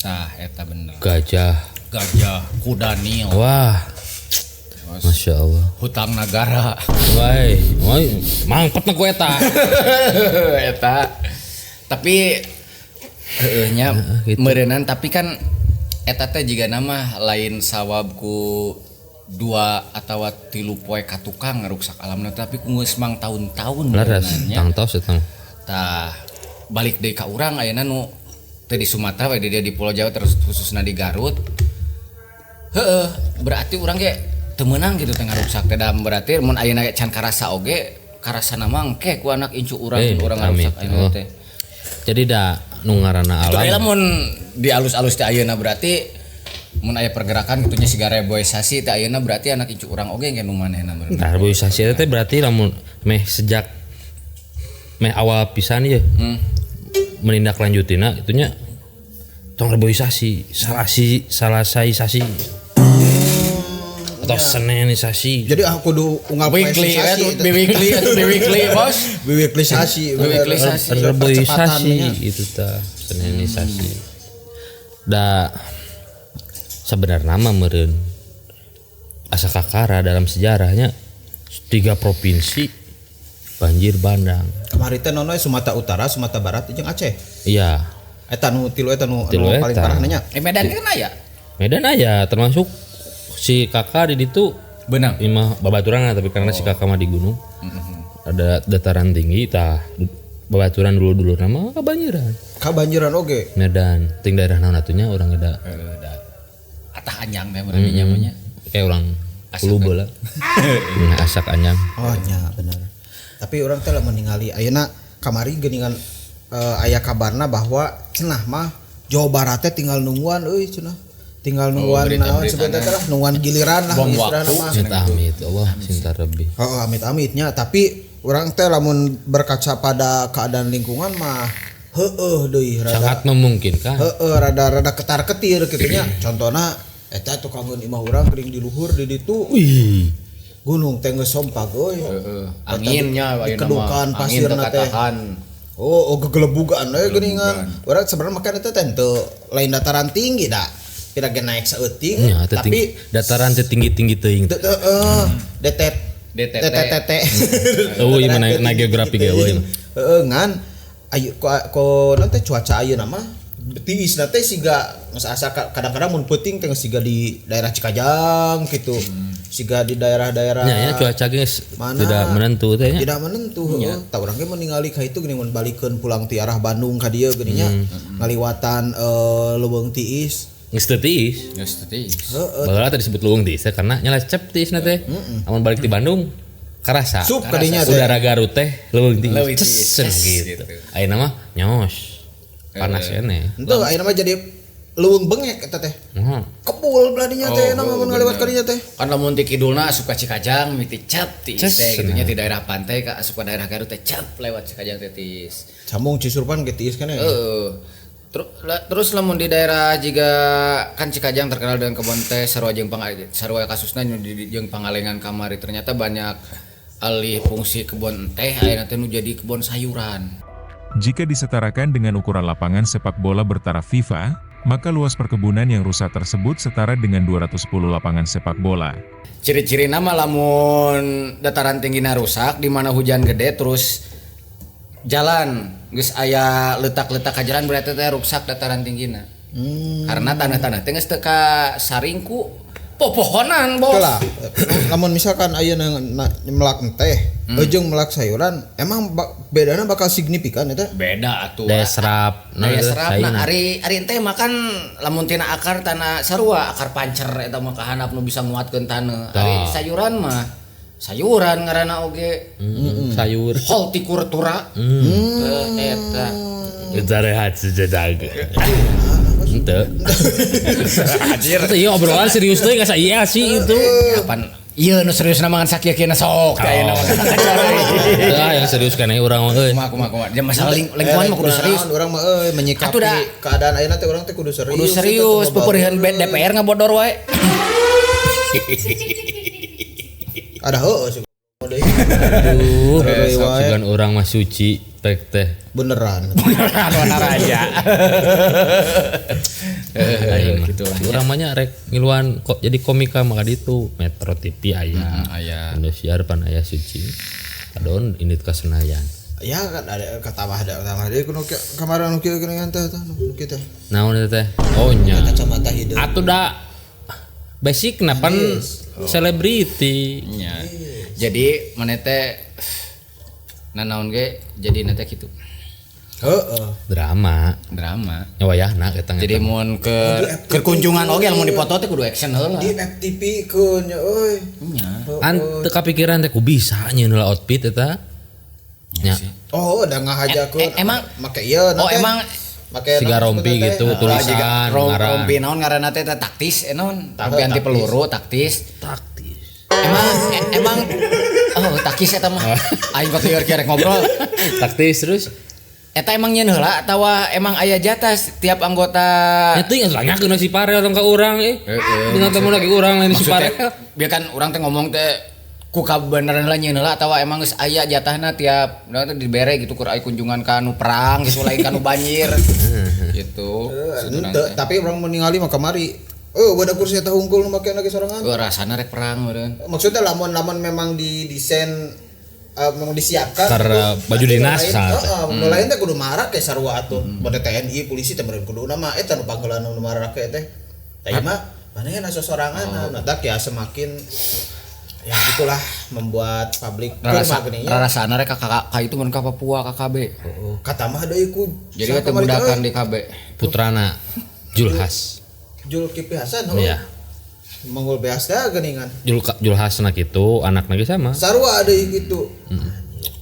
Tah, eta bener. gajah. Gajah, kuda nil. Wah. Masya Allah. Hutang negara. Wai, wai, mangpet na ku eta. Eta. Tapi heueuh nya gitu. Meureunnan, tapi kan eta teh jiga nama lain sawab ku 2 atau 3 poe ka tukang ngaruksak alamna, tapi ku geus mang tahun-tahun Leres, meureunnan nya. Tangtos eta. Tah, balik deui ka urang ayeuna nu teu di Sumatera we, di dia di Pulau Jawa, terus khususna di Garut. Heeh, berarti urang ge teu meunang gitu teh ngaruksak teh da, berarti mun ayeuna ge can karasa oge, karasana mah engke ku anak incu urang urang amit. ngaruksak ayeuna teh. Jadi da nu ngaranna Itu alam. Lamun di alus-alus teh ayeuna, berarti mun aya pergerakan gitu nya, siga reboisasi teh ayeuna, berarti anak incu urang oge engke nu manehna meureun. Nah, reboisasi teh berarti lamun meh sejak meh awal pisan ya menindaklanjutina itunya, tong reboisasi, salasi salasaisasi atau senenisasi. Jadi aku kudu unggal Weekly poesisasi atuh, biweekly atuh, biweekly, Bos. Biweeklisasi. Biweeklisasi. Reboisasi itu tah senenisasi. Da sebenarnya mah meureun asa kakara dalam sejarahnya tiga provinsi banjir bandang. Kamari teh nono Sumatera Utara, Sumatera Barat jeung Aceh. Iya. Eta nu tilu eta nu Tilu anu paling eta. parah nanya. Eh, Medan kan aya. Medan aja termasuk si kakak di ditu. Benang. Imah babaturan, tapi karena si kakak mah di gunung ada dataran tinggi, tah babaturan dulu dulu nama kebanjiran. Kabanjiran oge. Medan ting daerah naon atunya urang ada. Heeh, da. Atah anyang teh meureun nya mah nya. Kayak orang hulu bola. Nah, asak anyang. Oh nya bener. Tapi urang teh lamun ningali ayeuna kamari geuningan aya kabarna bahwa cenah mah Jawa Barat teh tinggal nungguan euy cenah. Tinggal nungguan naon sebentar teh lah, nungguan giliran lah Buang istilahna waktu. mah. Amit amit Allah cinta lebih. Oh, amit-amitnya, tapi urang teh lamun berkaca pada keadaan lingkungan mah heueuh deui rada Sangat memungkinkan. Heeh, rada-rada ketar-ketir kitu nya. Contohna eta tukangeun imah urang kering di luhur di ditu. Wih. Gunung teh geus sompak euy. Heeh. Anginnya ayeuna mah. Dikedukan Angin pasirna teu teh. katahan. Oh, gegelebugan we geuningan. Urang sebenarnya makan eta teh henteu lain dataran tinggi da. Pira ge naik saeutik, Ya, teu tapi tinggi, dataran teu tinggi-tinggi teuing. teu heeh, detet DTT. DTTT. Oh, iya mah naik geografi ge euy. Heeh, ngan ayo ko ko non teh cuaca ayeuna mah tiis teh siga geus asa kadang-kadang mun peuting teh geus siga di daerah Cikajang gitu. Siga di daerah-daerah Nya ya cuaca geus Mana? tidak menentu teh nya. Tidak menentu heeh. Tah, urang ge mun ningali ka itu geuning mun balikeun pulang ti arah Bandung ka dieu geuning nya ngaliwatan leuweung tiis. Geus teu tiis. Geus teu tiis. Heeh. Baheula teh disebut leuweung tiis teh karena nyelecep tiisna teh. Amun balik di Bandung karasa. Sup ka dinya teh. Udara Garut teh leuweung tiis. Leuweung tiis. Ces, Ces, gitu. gitu. Ayeuna mah nyos. Panas keneh. Henteu, ayeuna mah jadi leuweung bengek eta teh. Heeh. Kebul belah dinya teh na mun ngaliwat ka dinya teh. Kan lamun ti kidulna asup ka Cikajang miti cap tiis Ces, teh gitu nya, nah. ti daerah pantai ka asup ka daerah Garut teh cap lewat Cikajang teh tiis. Sambung Cisurupan ge tiis kan ya. Heeh. Terus lamun di daerah jiga kan Cikajang terkenal dengan kebun teh, sarua jeung sarua kasusna nu di jeung Pangalengan kamari, ternyata banyak alih fungsi kebun teh ayeuna teh nu jadi kebun sayuran. Jika disetarakan dengan ukuran lapangan sepak bola bertaraf FIFA, maka luas perkebunan yang rusak tersebut setara dengan 210 lapangan sepak bola. Ciri-ciri nama lamun dataran tinggi rusak di mana hujan gede terus jalan geus aya letak-letak ka jalan, berarti teh rusak dataran tinggina. Karena tanah-tanah teh geus teu kasaring ku popohonan, Bos. Oke lah, lamun misalkan ayeuna melak teh, jeung melak sayuran, emang bedana bakal signifikan eta? Beda atuh. Daya serap, nah, Daya serap saina. Nah, ari ari teh makan lamun tina akar tanah sarua akar pancer eta mah kahandap nu bisa nguatkeun taneuh. Ari sayuran mah sayuran ngaranna oge. Sayur. Hortikultura. Eta. Jarehat sejadag. Ente. Anjir. Itu iya obrolan serius tuh enggak iya sih itu. Kapan iya nu serius na mangan sakieu-kieuna sok teh ayeuna mah. Ah, yang serius kan urang mah euy. Kumaha kumaha kumaha. Ya masalah lingkungan mah kudu serius. Urang mah euy menyikapi Atuh da. Keadaan ayeuna teh urang teh kudu serius. Kudu serius, peperihan DPR ngabodor wae. Ada heueuh sih. Aduh, Aduh, wae. sugan urang mah suci Pek teh. Beneran. Beneran Wanaraja. Gitu lah. Urang mah nya rek ngiluan kok jadi komika maka ditu Metro TV aya. Aya. Indosiar pan aya suci. Adon indit ka Senayan. Ya kan ada ketambah ada tambah deui kuno kemarin nu kieu geuningan teh tah nu kieu teh. Naon eta teh? Oh nya. Kacamata hideung. Atuh da basic na pan selebriti. Nya. Jadi maneh teh nanaon ge jadi teh kitu. Heeh. Drama. Drama. Nya wayahna eta. Jadi mun ke kunjungan oge lamun dipoto teh kudu action heula. Di FTP keun nya euy. Nya. An teu kapikiran teh ku bisa nyeun heula outfit eta. Nya. Oh, udah ngahajakeun. Emang make ieu oh emang make siga rompi gitu tulisan ngaran. Rompi naon ngaranna teh taktis naon? Rompi anti peluru taktis. Taktis. Emang oh taktis eta mah. Aing kok lieur rek ngobrol. Taktis terus eta emang nyeun heula atawa emang aya jatah setiap anggota nya teuing tanyakeun si Parel tong ka urang eh. Bintang tamu lagi urang lain si Parel. Biar kan urang teh ngomong teh ku kabeneran heula nyeun heula atawa emang geus aya jatahna tiap nah teh dibere gitu kur aya kunjungan ka nu perang gitu lain ka nu banjir gitu. Henteu, tapi urang mun ningali mah kamari. Oh, beda kursi eta hungkul nu make lagi sorangan. Oh, rasana rek perang meureun. Maksudnya lamun memang didesain memang disiapkan karena baju dinas heeh, nu lain teh kudu marake sarua atuh. Bade TNI, polisi teh meureun kuduna mah eta nu panggelan nu marake teh. Tah mah manehna sosorangan nah tah ya semakin ya gitulah membuat publik rarasana rek ka itu mun ka Papua KKB. Heeh, kata mah deui ku jadi teh budakan di KB. Putrana Julhas. Zulkifli Hasan heuh. Iya. Manggul beas teh geuningan. Julhasna kitu anakna ge sama. Sarua deui kitu.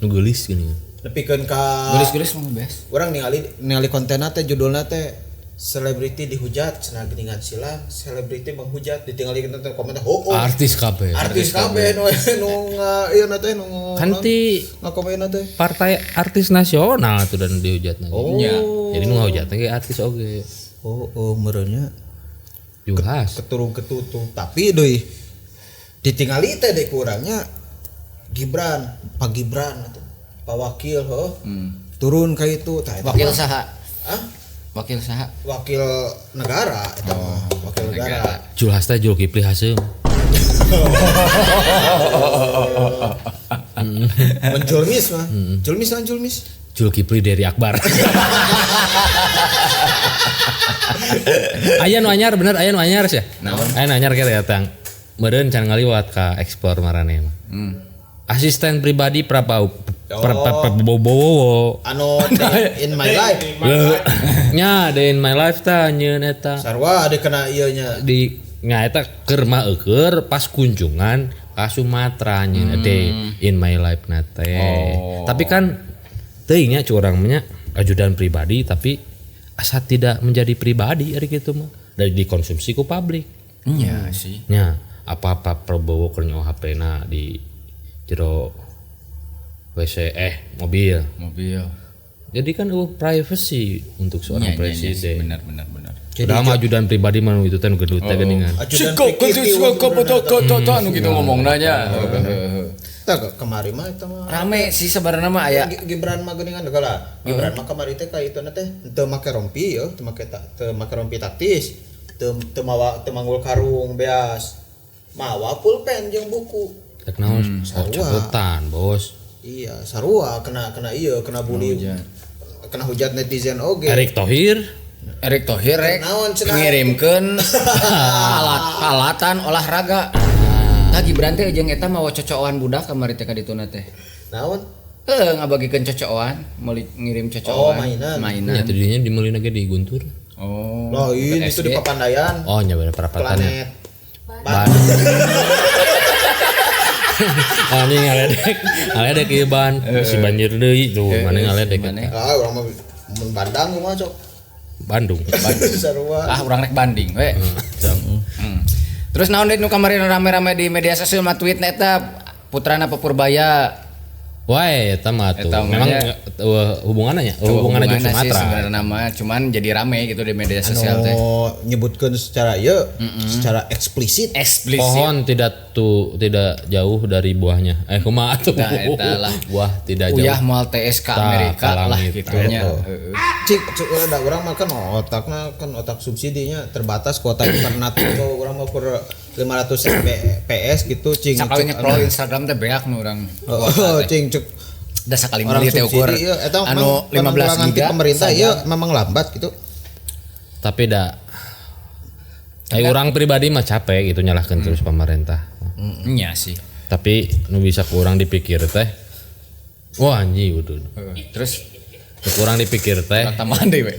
Nu geulis geuningan. Nepikeun ka geulis-geulis mah beas. Urang ningali kontenna teh judulna teh selebriti dihujat cenah geuningan silang, selebriti menghujat ditinggali teh komentar oh, oh. Artis kabeh. Artis kabeh nu ieu na teh nu kan ti ngakomenna teh partai artis nasional tuh dan dihujatna. Oh. Jadi nu ngahujatna ge artis oge. Oh, meureunnya Julhas keturung ketutup tapi deui ditingali teh deui kurangnya Gibran, Pak Gibran atau Pak Wakil heuh. Turun ka itu tah eta. Wakil saha? Hah? Wakil saha? Wakil negara eta mah, wakil negara. Julhas teh Zulkifli Hasan. Menjulmis mah. Julmis lan julmis. Zulkifli dari Akbar. Aya nu anyar bener, aya nu anyar sih. Aya nu anyar kieu datang. Meureun can ngaliwat ka explore marane mah. Asisten pribadi Prabowo anu in my life. Nya day in my life tah nyeun eta. Sarua ada kena ieu nya. Di nya eta keur mah eueur pas kunjungan ka Sumatera nyeun day in my life na teh. Tapi kan teuing nya curang mah nya ajudan pribadi tapi asa tidak menjadi pribadi ari kitu mah. Dari dikonsumsi ku publik. Nya sih. Nya apa-apa Prabowo keur nyaho HP-na di jero WC mobil. Jadi kan privacy untuk seorang presiden. Benar. Jadi ajudan pribadi mah itu teh nu gedut teh geuningan. Anu gitu ngomongna nya. Tah kamari mah eta mah rame sih sebenarnya mah aya Gibran mah geuningan heula. Gibran mah kamari teh ka itu na teh teu make rompi yo, teu make rompi taktis, teu mawa teu manggul karung beas. Mawa pulpen jeung buku. Rek naon? Catetan, Bos. Iya, sarua kena iya, kena bully. Kena hujat netizen oge. Erick Thohir rek ngirimkeun alat-alatan olahraga. Tah Gibran teh jeung eta mawa cocokan budak kamari teh ka dituna teh. Naon? Heuh, ngabagikeun cocokan, meuli ngirim cocokan. Oh, mainan. Nya tadinya dimeulina ge di Guntur. Oh. Lain itu di Papandayan. Oh, nya bener perapatannya. Planet. Anjing ngaledek ieu ban si banjir deui tuh mana ngaledek. Ah urang mah mun Bandang kumaha cok. Bandung. Sarua. Ah urang rek banding we. Terus naon deui nu kamari rame-rame di media sosial mah tweet eta putrana Purbaya Wae eta mah tuh. Eta mah Memang nya. Hubungannya nya, hubungannya jeung sih Sumatera. sebenarnya mah, cuman jadi rame gitu di media sosial teh. Anu nyebutkeun secara ieu, secara eksplisit. Eksplisit. Pohon tidak tuh tidak jauh dari buahnya. Kumaha tuh? Nah, eta lah. Buah tidak jauh. Uyah moal TS ka Tah, Amerika ka lah langit. gitu nya. Heeh. Cik, cik urang da urang mah kan otakna kan otak subsidinya terbatas kuota internet itu urang mah kur 500 MBps gitu cing. Sakali cek, nyekrol Instagram teh beak nu urang. Oh, cing cek Da sakali orang meuli teh ukur subsidi iya eta anu memang 15 penanggulangan ti giga pemerintah iya memang lambat gitu. Tapi da ai urang pribadi mah capek gitu nyalahkeun terus pemerintah. Nya sih. Tapi nu bisa ku urang dipikir teh wah anjing udah. Heeh. Terus Nu ku urang dipikir teh tambahan deui we.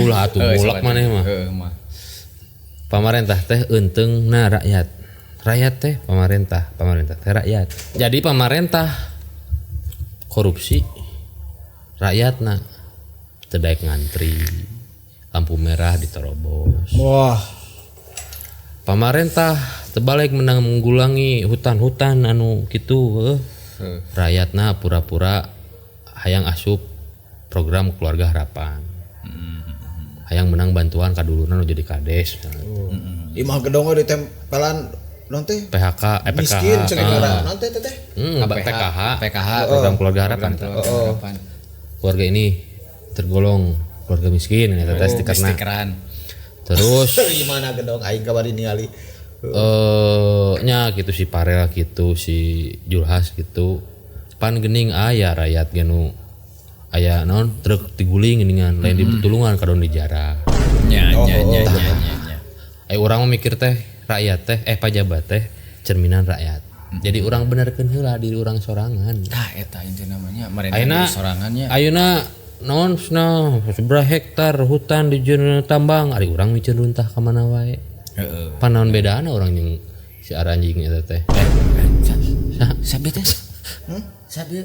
ulah atuh mulak maneh mah. Heeh mah. Pamarentah teh eunteungna rakyat. Rakyat teh pamarentah, pamarentah teh rakyat. Jadi pamarentah korupsi, rakyatna teu daek ngantri, lampu merah diterobos. Wah, Pamarentah terbalik menang menggulangi hutan-hutan anu kitu heuh. Rakyatna pura-pura hayang asup program keluarga harapan. Hayang menang bantuan kadulurna nu jadi kades. Imah gedong we ditempelan non teh PHK, PKH. miskin cek ngaran non teh teh. PKH, PKH program keluarga harapan. Keluarga harapan. Keluarga ini tergolong keluarga miskin eta teh stikerna. Stikeran. Terus Gimana gedong aing kamari ningali. Nya gitu si Parel gitu si Julhas gitu. Pan gening aya rakyat ge nu aya naon truk diguling geuningan lain dipetulungan kadon dijarah. Nya nya nya nya nya. Urang mah mikir teh rakyat teh pajabat teh cerminan rakyat. Jadi urang benerkeun heula diri urang sorangan. Tah eta inti namanya mereka Ayeuna diri sorangannya. Ayeuna naon cenah seberapa hektar hutan dijieun tambang ari urang miceun runtah ka mana wae. Heeh. Pan naon bedana urang jeung si aranjing eta teh. Sabi teh. Sabi.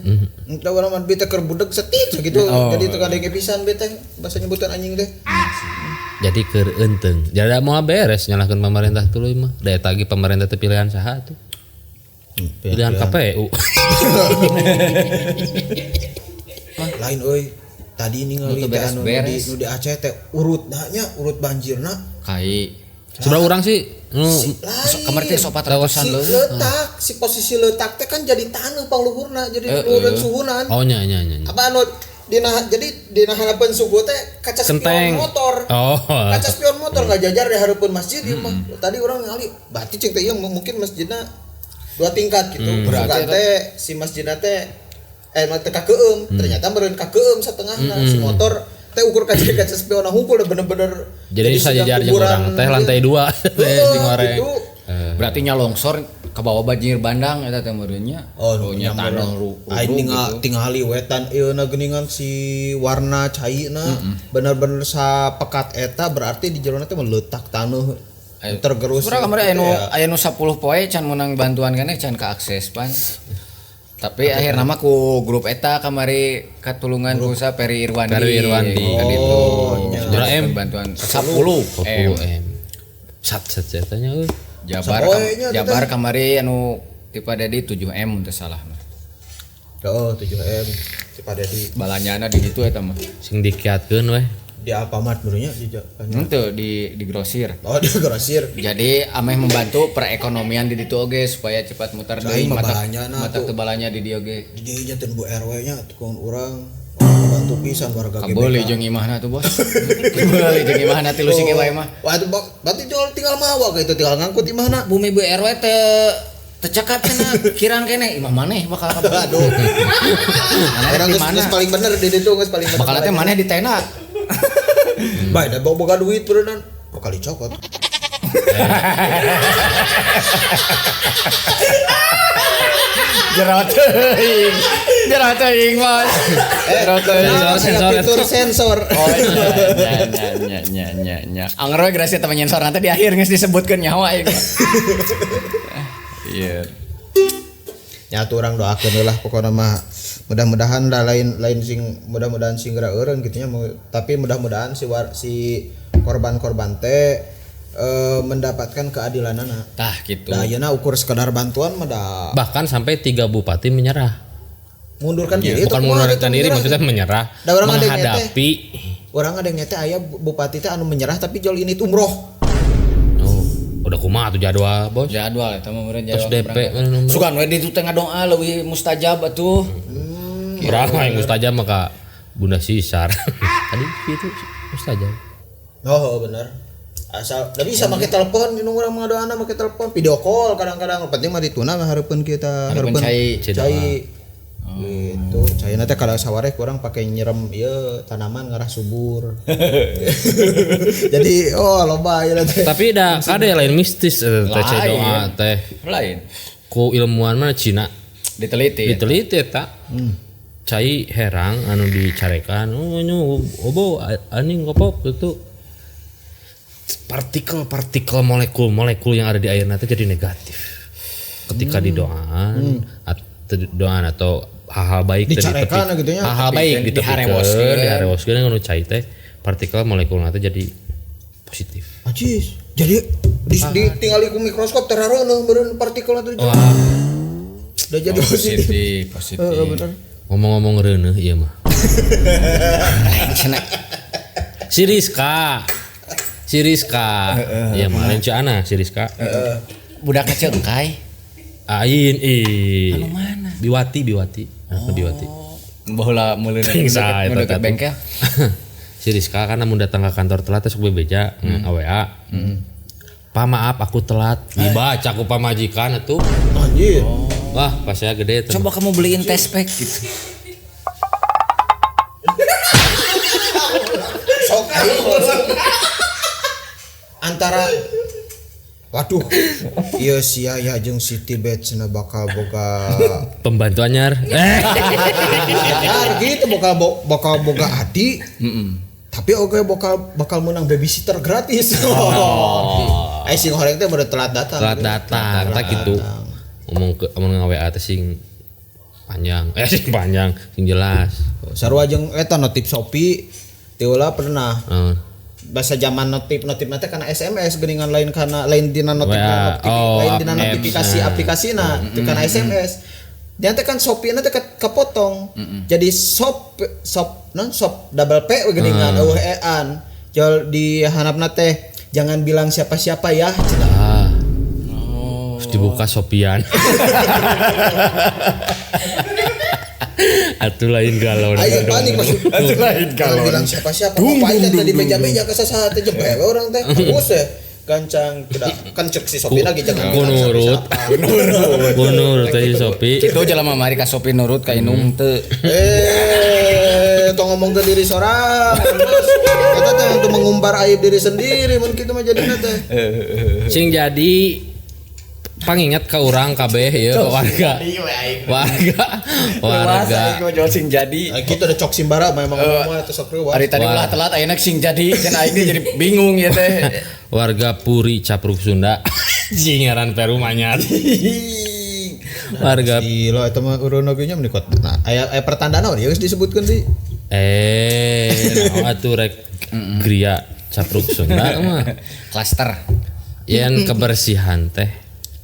Entah urang mah bete keur budeg setit gitu. Jadi tukang denge pisan bete bahasa nyebutan anjing teh. Jadi keur eunteung. Jadi moal beres nyalahkeun pemerintah tuluy mah. Da eta ge pemerintah teh pilihan saha tuh? Pilihan KPU. Lain euy. Tadi ningali Nu teu teh anu beres-beres. nu di Aceh teh urutna nya urut banjirna. Kai. Seberapa orang sih nu Kamari teh sok 400-an Si leuwih. letak, si posisi letak teh kan jadi taneuh pangluhurna, jadi luhureun suhunan. Oh nya nya nya. nya. Apa anu dina jadi dina hareupeun suku teh kaca spion Kenteng. motor. Oh. Kaca spion motor nggak jajar di hareupeun masjid ieu mah. Tadi orang ngali, berarti cing teh ieu mungkin masjidna dua tingkat gitu. Berarti teh si masjidna teh mah teh kakeum, ternyata meureun kakeum satengahna si motor teh ukur kaca kaca spion hungkul bener-bener Jadi sajajar jeung kuburan urang teh lantai 2 teh jeung goreng. gitu. Berarti nya longsor ke bawah banjir bandang eta teh meureun nya. Oh, nya tanah aing tingali wetan ieu na geuningan si warna caina bener-bener sapekat eta berarti di jerona teh meletak taneuh tergerus. Urang kamari gitu ya. aya nu 10 poe can meunang bantuan keneh can kaakses pan. Tapi akhirna mah ku grup eta kamari katulungan ku sa Peri Irwandi. Peri Irwandi. Kan itu. Berapa M? Bantuan 10 M. 10 M. Sat sat eta nya euy. Jabar Sapoe nya Jabar kamari anu ti Pak Dedi 7 M mun teu salah mah. Oh, 7 M. Si Pak Dedi Balanyana di ditu eta mah. Sing dikiatkeun weh. di Alfamart berunya di Henteu di grosir. Oh, di grosir. Jadi ameh membantu perekonomian di ditu oge supaya cepat muter deui Aing mah mata balanyana mata tuh. teu balanya di dieu oge. Di dieu nya teh Bu RW nya tukang urang bantu pisan warga GBK. Kabeuli jeung imahna tuh bos. Kabeuli jeung imahna tilu sing wae mah. Wah, itu berarti jual tinggal mawa gitu, tinggal ngangkut imahna. Bumi Bu RW teu teu cekap cenah kirang keneh imah maneh bakal kabeuli. Aduh. Maneh Orang di geus mana? geus paling bener di ditu geus paling bener. Bakal teh maneh di tenda. Bae da boga duit beureunan. Bakal dicokot. Jero teuing. Jero teuing bos. Jero teuing. Sensor, sensor. Fitur sensor. Oh nya nya nya nya nya nya. Anger we gracia teh nyensor nanti di akhir geus disebutkeun nyawa ieu. Iya. Ya tuh orang doakeun lah pokokna mah mudah-mudahan lah lain sing mudah-mudahan sing geura eureun kitu nya tapi mudah-mudahan si si korban-korban teh mendapatkan keadilanana. Tah gitu. Da ayeuna ukur sekedar bantuan mah da Bahkan sampai 3 bupati menyerah. Mundurkan diri Bukan mundurkan diri maksudnya menyerah. Menghadapi. Orang ada yang nyete aya bupati teh anu menyerah tapi jual ini umroh. Oh, udah kumaha tuh jadwal, Bos. Jadwal eta mah meureun jadwal. Terus DP sugan we ditu teh ngadoa leuwih mustajab atuh. Urang mah yang mustajab mah ka Bunda Sisar. Tadi itu mustajab. Oh, bener. Asal da bisa make telepon nu urang mah ngadoana make telepon, video call kadang-kadang penting mah dituna hareupeun kita, hareupeun cai. Gitu. Caina teh kada sawareh kurang pakai nyerem ieu tanaman ngarah subur. Jadi oh loba ieu teh. Tapi da kade lain mistis teh cai doa teh. Lain. Ku ilmuwan mah Cina diteliti. Diteliti eta. Cai herang anu dicarekan, oh nyu obo aning kopok gitu. Partikel-partikel molekul-molekul yang ada di air nanti jadi negatif. Ketika didoaan atau doaan atau hal-hal baik dicarekan gitu nya. Hal-hal baik ditepikeun, diharewoskeun anu cai teh partikel molekul nanti jadi positif. Ajis. Jadi ditinggali ku mikroskop terareuneuh meureun partikel teh. Udah jadi positif. Positif. Heeh bener. Ngomong-ngomong reuneuh ieu mah. Lain cenah. Si Rizka. Si Rizka. Iya mah lain Ana si Rizka. Budak kecil engkai. Ain ih. Anu mana? Biwati. Oh. Biwati. Baheula meuleun deket bengkel. Si Rizka kan mun datang ke kantor telat sok bebeja WA. Pa maaf aku telat. Dibaca ku pamajikan atuh. Anjir. Oh. Wah, pas saya gede tuh. Coba kamu beliin test pack gitu. Sok antara waduh, ieu sia ya jeung City Bet cenah bakal boga pembantu anyar. Anyar gitu bakal boga adi. Tapi oke bakal menang babysitter gratis. Oh. Sing horeng teh baru telat datang. Telat datang, tak gitu. Ngomong ke ngomong WA teh sing panjang. Sing panjang, sing jelas. Sarua jeung eta notif Shopee teu pernah. Bahasa zaman notif nanti karena SMS geuningan lain karena lain dina notif, lain dina notifikasi aplikasina itu karena SMS. Dia teh kan Shopee na teh kepotong. Jadi shop non shop double P geuningan eueuh ean. Jol di hanapna teh jangan bilang siapa-siapa ya cenah. Terus dibuka Shopee-an. Atuh lain galau. Ayo panik masuk. Atuh lain galau. Bilang siapa-siapa. Bapak teh tadi meja-meja ke sasaha teh jebewe orang teh. Bagus ya. Gancang tidak kan cek si Sopi lagi jangan ku nurut. Ku nurut teh si Sopi. Kitu jelema mari ka Sopi nurut ka indung teu. Tong ngomong ke diri sorang. Eta teh untuk mengumbar aib diri sendiri mun kitu mah jadina teh. Sing jadi pangingat ke urang kabeh ya warga. Warga. Sing jadi. Kita udah cok simbara memang ngomong atau sok reuwas. Ari tadi ulah telat ayeuna sing jadi cenah aing jadi bingung ya teh. Warga Puri Capruk Sunda. Jingaran Perumanyar. Warga Gila eta mah urang oge nya menikot. Nah, aya pertandaan naon ya geus disebutkeun deui. Naon atuh rek Gria Capruk Sunda mah. Klaster. Yen kebersihan teh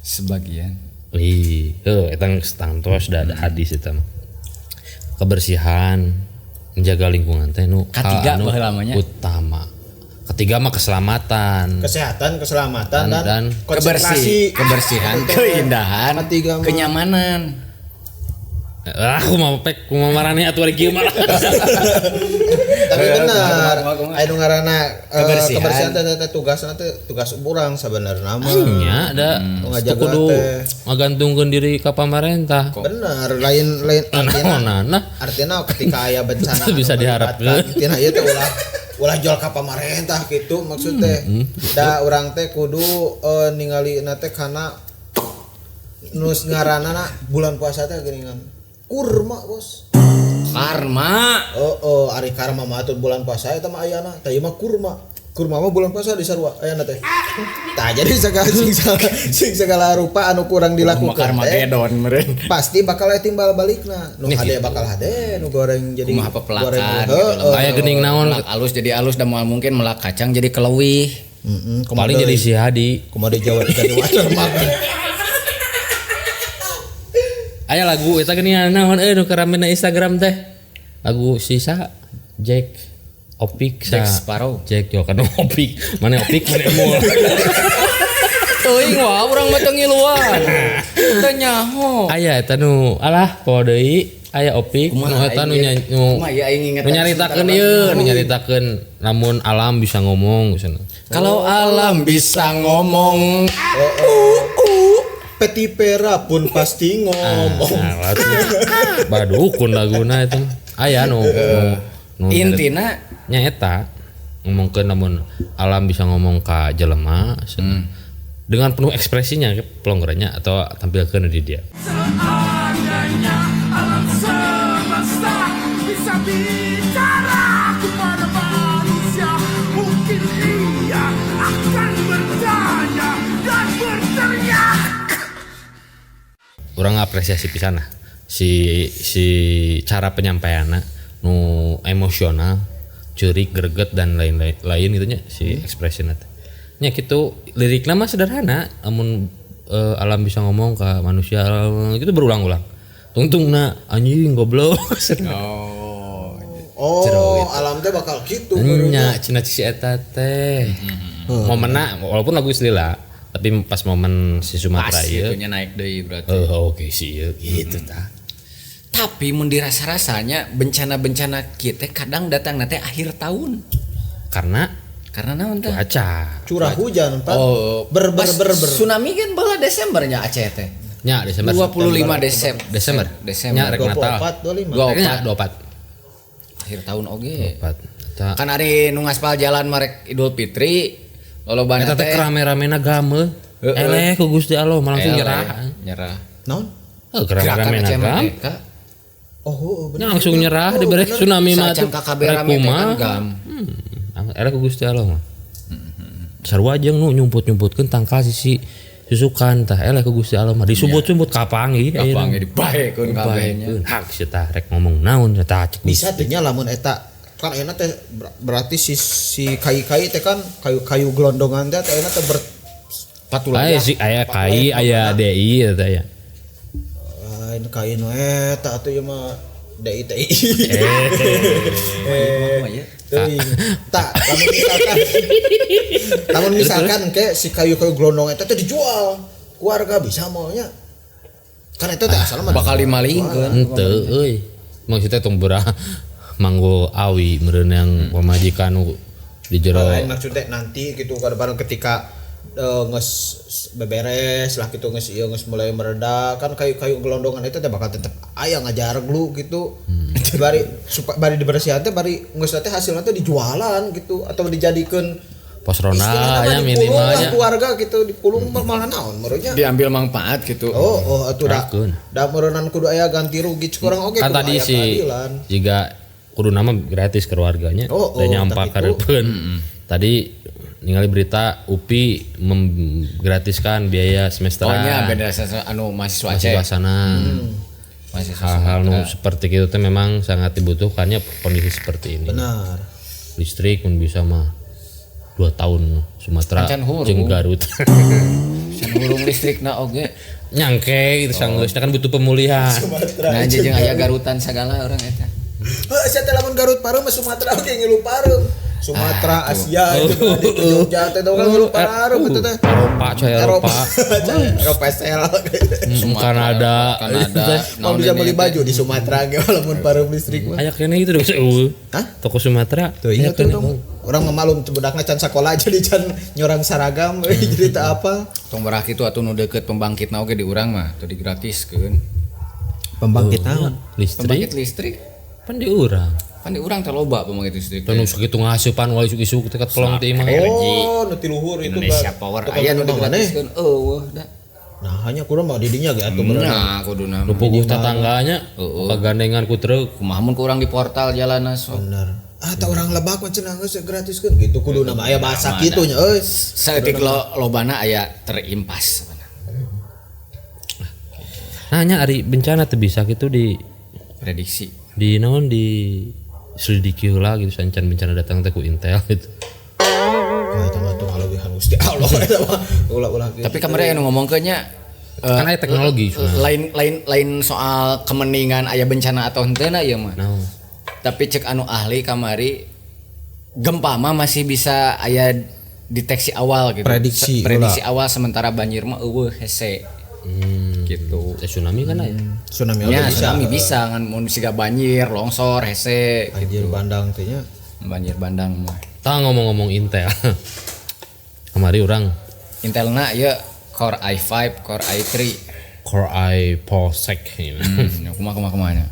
sebagian. Ih, eta tangtos da ada hadis eta mah. Kebersihan, menjaga lingkungan teh nu katiga baheula mah nya utama. Ketiga mah keselamatan. Kesehatan, keselamatan dan konsentrasi, kebersihan, keindahan, kenyamanan. Aku mau pek, aku mau marane atuh ari kieu mah. Tapi benar, aya nu ngaranna kebersihan teh tugasna teh tugas urang sabenerna mah. Nya da kudu ngagantungkeun diri ka pamarentah. Bener, lain artina. Artina ketika aya bencana bisa diharapkeun. Artina ieu teh ulah jual ka pamarentah kitu maksud teh. Da urang teh kudu ningali na teh kana nu ngaranna bulan puasa teh geuningan. Kurma bos. Karma. Oh, ari karma mah atuh bulan puasa eta mah ayana. Tah ieu mah kurma. Kurma mah bulan puasa di sarua ayana teh. Tah jadi segala sing segala rupa anu kurang dilakukan karma gedon meureun. Pasti bakal aya timbal balikna. Nu hade bakal hade, nu goreng jadi kumaha pepelakan gitu. Aya geuning naon alus jadi alus da moal mungkin melak kacang jadi keleuwih. Paling jadi si Hadi. Kumaha di Jawa jadi watermark. Aya lagu eta geuning naon euy nu rame na Instagram teh. Lagu sisa Jack Opik sa. Jack Sparrow. Jack yo kan Opik. Mana Opik mana Emul. Teuing wah urang mah teu ngiluan. Teu nyaho. Aya eta nu alah poho deui aya Opik nu eta nu nyaritakeun ieu, nu nyaritakeun lamun alam bisa ngomong cenah. Kalau alam bisa ngomong, Peti Pera pun pasti ngomong. Badukun laguna eta. Aya nu intina nya eta ngomongkeun lamun alam bisa ngomong ka jelema dengan penuh ekspresinya pelonggarannya atau tampilkeun di dia. Seandainya alam semesta bisa bicara kepada manusia, mungkin ia akan bertanya dan berteriak. Urang apresiasi pisan lah si cara penyampaianna nu emosional, ceurik, greget dan lain-lain lain gitu nya si ekspresina teh. Nya kitu lirikna mah sederhana, amun alam bisa ngomong ke manusia gitu berulang-ulang. Tungtungna anjing goblok. Oh, alam teh bakal kitu. Nya cenah si eta teh. Momenna walaupun lagu lila, tapi pas momen si Sumatera ieu nya naik deui berarti. Oh, oke sih ieu gitu tah. Tapi mun dirasa-rasanya bencana-bencana kieu teh kadang datang teh akhir tahun. Karena naon teh? Cuaca. Curah hujan, Pak. Oh, ber. Tsunami kan bala Desembernya Aceh teh. Nya Desember. 25 Desember. Desember. Nya rek Natal. 24, 25. 24. Akhir tahun oge. 24. Kan ari nu ngaspal jalan marek Idul Fitri, lolobana teh rame-ramena game. Eleh ku Gusti Allah mah langsung nyerah. Nyerah. Naon? Heuh, rame-ramena gam. Oh, bener. Langsung nyerah dibere tsunami mah tuh. KKB rame teh kan gam. Era ku Gusti Allah mah. Sarua jeung nu nyumput-nyumputkeun tangkal sisi susukan tah eleh ku Gusti Allah mah disumput-sumput kapanggih kapanggih dibaekeun kabehnya. Hak sia tah rek ngomong naon tah cek. Bisa teh nya lamun eta kan ayeuna teh berarti si kai-kai teh kan kayu-kayu gelondongan teh ayeuna teh berpatulaya. Aya si aya kai aya DI eta ya. Lain kai nu eta atuh ieu mah DI TI. Tak, lamun misalkan ke si kayu-kayu gelondong eta teh dijual, keluarga bisa maunya. Kan eta teh asalna bakal dimalingkeun. Henteu euy. Maksudnya tong berah manggo awi meureun yang pamajikan nu di jero. Lain maksudnya nanti gitu bareng ketika geus beberes lah gitu geus ieu geus mulai mereda kan kayu-kayu gelondongan itu teh bakal tetep aya ngajarglu gitu. Bari bari dibersihan teh bari geus teh hasilna teh dijualan gitu atau dijadikeun pos ronda nya minimalnya keluarga gitu dipulung malah naon meureunnya diambil manfaat gitu. Oh atuh da meureunnan kudu aya ganti rugi kurang oge kan tadi si jika kudu nama gratis keluarganya da nyampa kareupeun. Tadi ningali berita UPI menggratiskan biaya semesteran. Oh nya beda anu mahasiswa Aceh. Mahasiswa sana. Hal-hal nu seperti itu teh memang sangat dibutuhkannya kondisi seperti ini. Benar. Listrik pun bisa mah 2 tahun Sumatera jeung Garut. Can hurung listrikna oge. Nyangke itu sanggeusna kan butuh pemulihan. Nah jeung aya Garutan sagala urang eta. Heuh sia teh lamun Garut pareum mah Sumatera oge ngilu pareum. Sumatera, Asia itu di Jogja teh kan ngilu pareum eta teh. Eropa coy Eropa. Eropa SL. Kanada. Mau bisa beli baju di Sumatera ge walaupun pareum listrik mah. Aya keneh gitu dong. Hah? Toko Sumatera. Tuh iya tuh dong. Orang mah malum budakna can sakola jadi can nyorang seragam jadi teu apa. Tong berah kitu atuh nu deukeut pembangkitna oge di urang mah teu digratiskeun. Pembangkit naon? Listrik. Pembangkit listrik. Pan di urang. Pan di urang teh loba pembangkit listrik. Teu nu sakitu ngasupan wae isuk-isuk teh pelong teh imah. Oh, nu ti luhur itu Indonesia Power aya nu digratiskeun eueuh da. Nah, hanya kurang mah di dinya ge atuh bener. Nah, kuduna. Nu puguh tatangganya kagandengan ku truk. Kumaha mun ku urang di portal jalanna sok. Bener. Ah, tah urang lebak mah cenah geus gratiskeun gitu kuduna mah aya bahasa kitu nya euy. Saeutik lobana aya terimpas. Nah, nya ari bencana teu bisa kitu di prediksi. Di naon di selidiki heula gitu sancan bencana datang teh ku Intel gitu. Wah, eta mah tuh ngalewihan Gusti Allah eta mah ulah-ulah gitu. Tapi kamari anu ngomongkeun nya Kan aya teknologi Lain soal kemeningan aya bencana atau henteu na ieu mah. No. Tapi cek anu ahli kamari gempa mah masih bisa aya deteksi awal gitu. Prediksi awal sementara banjir mah eueuh hese. Gitu. Tsunami kan aya. Tsunami ya, bisa. Tsunami bisa kan mun siga banjir, longsor, hese banjir gitu. Bandang teh nya. Banjir bandang mah. Tah ngomong-ngomong Intel. Kamari urang Intelna ieu Core i5, Core i3, Core i Polsek. Kumaha nya.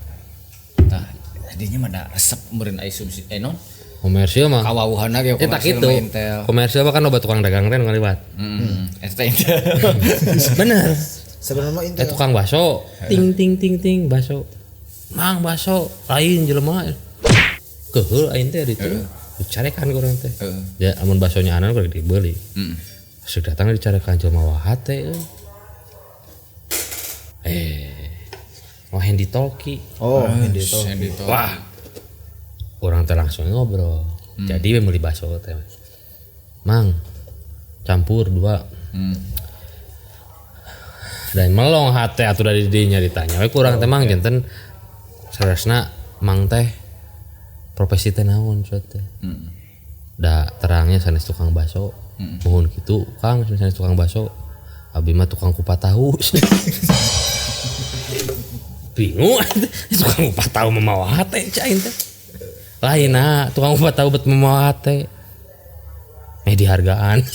Tah, tadinya mah da resep meureun ai subsidi non. Komersil mah. Kawauhana ge komersil mah Intel. Komersil mah kan loba tukang dagang teh nu ngaliwat. Eta teh Intel. Bener. Sebenarnya mah Intel. Tukang bakso, ting ting ting ting bakso. Mang bakso lain jelema. Keheul aing teh ditu. Dicarekan ku urang teh. Ya amun baksonya anan kudu dibeli. Sudah datang dicarekan jelema wahat teh. Wah Handy Talkie. Oh, Handy Talkie. Wah. Orang teh langsung ngobrol. Jadi we meuli bakso teh. Mang, campur 2. Dan melong hate atuh dari dinya ditanya. We kurang teh mang janten saresna mang teh profesi teh naon cenah teh. Da terangnya sanes tukang bakso. Nuhun kitu Kang sanes tukang bakso. Abi mah tukang kupat tahu. Bingung tukang kupat tahu memawa hate cai teh. Lain nah tukang kupat tahu bet memawa hate. Meh dihargaan.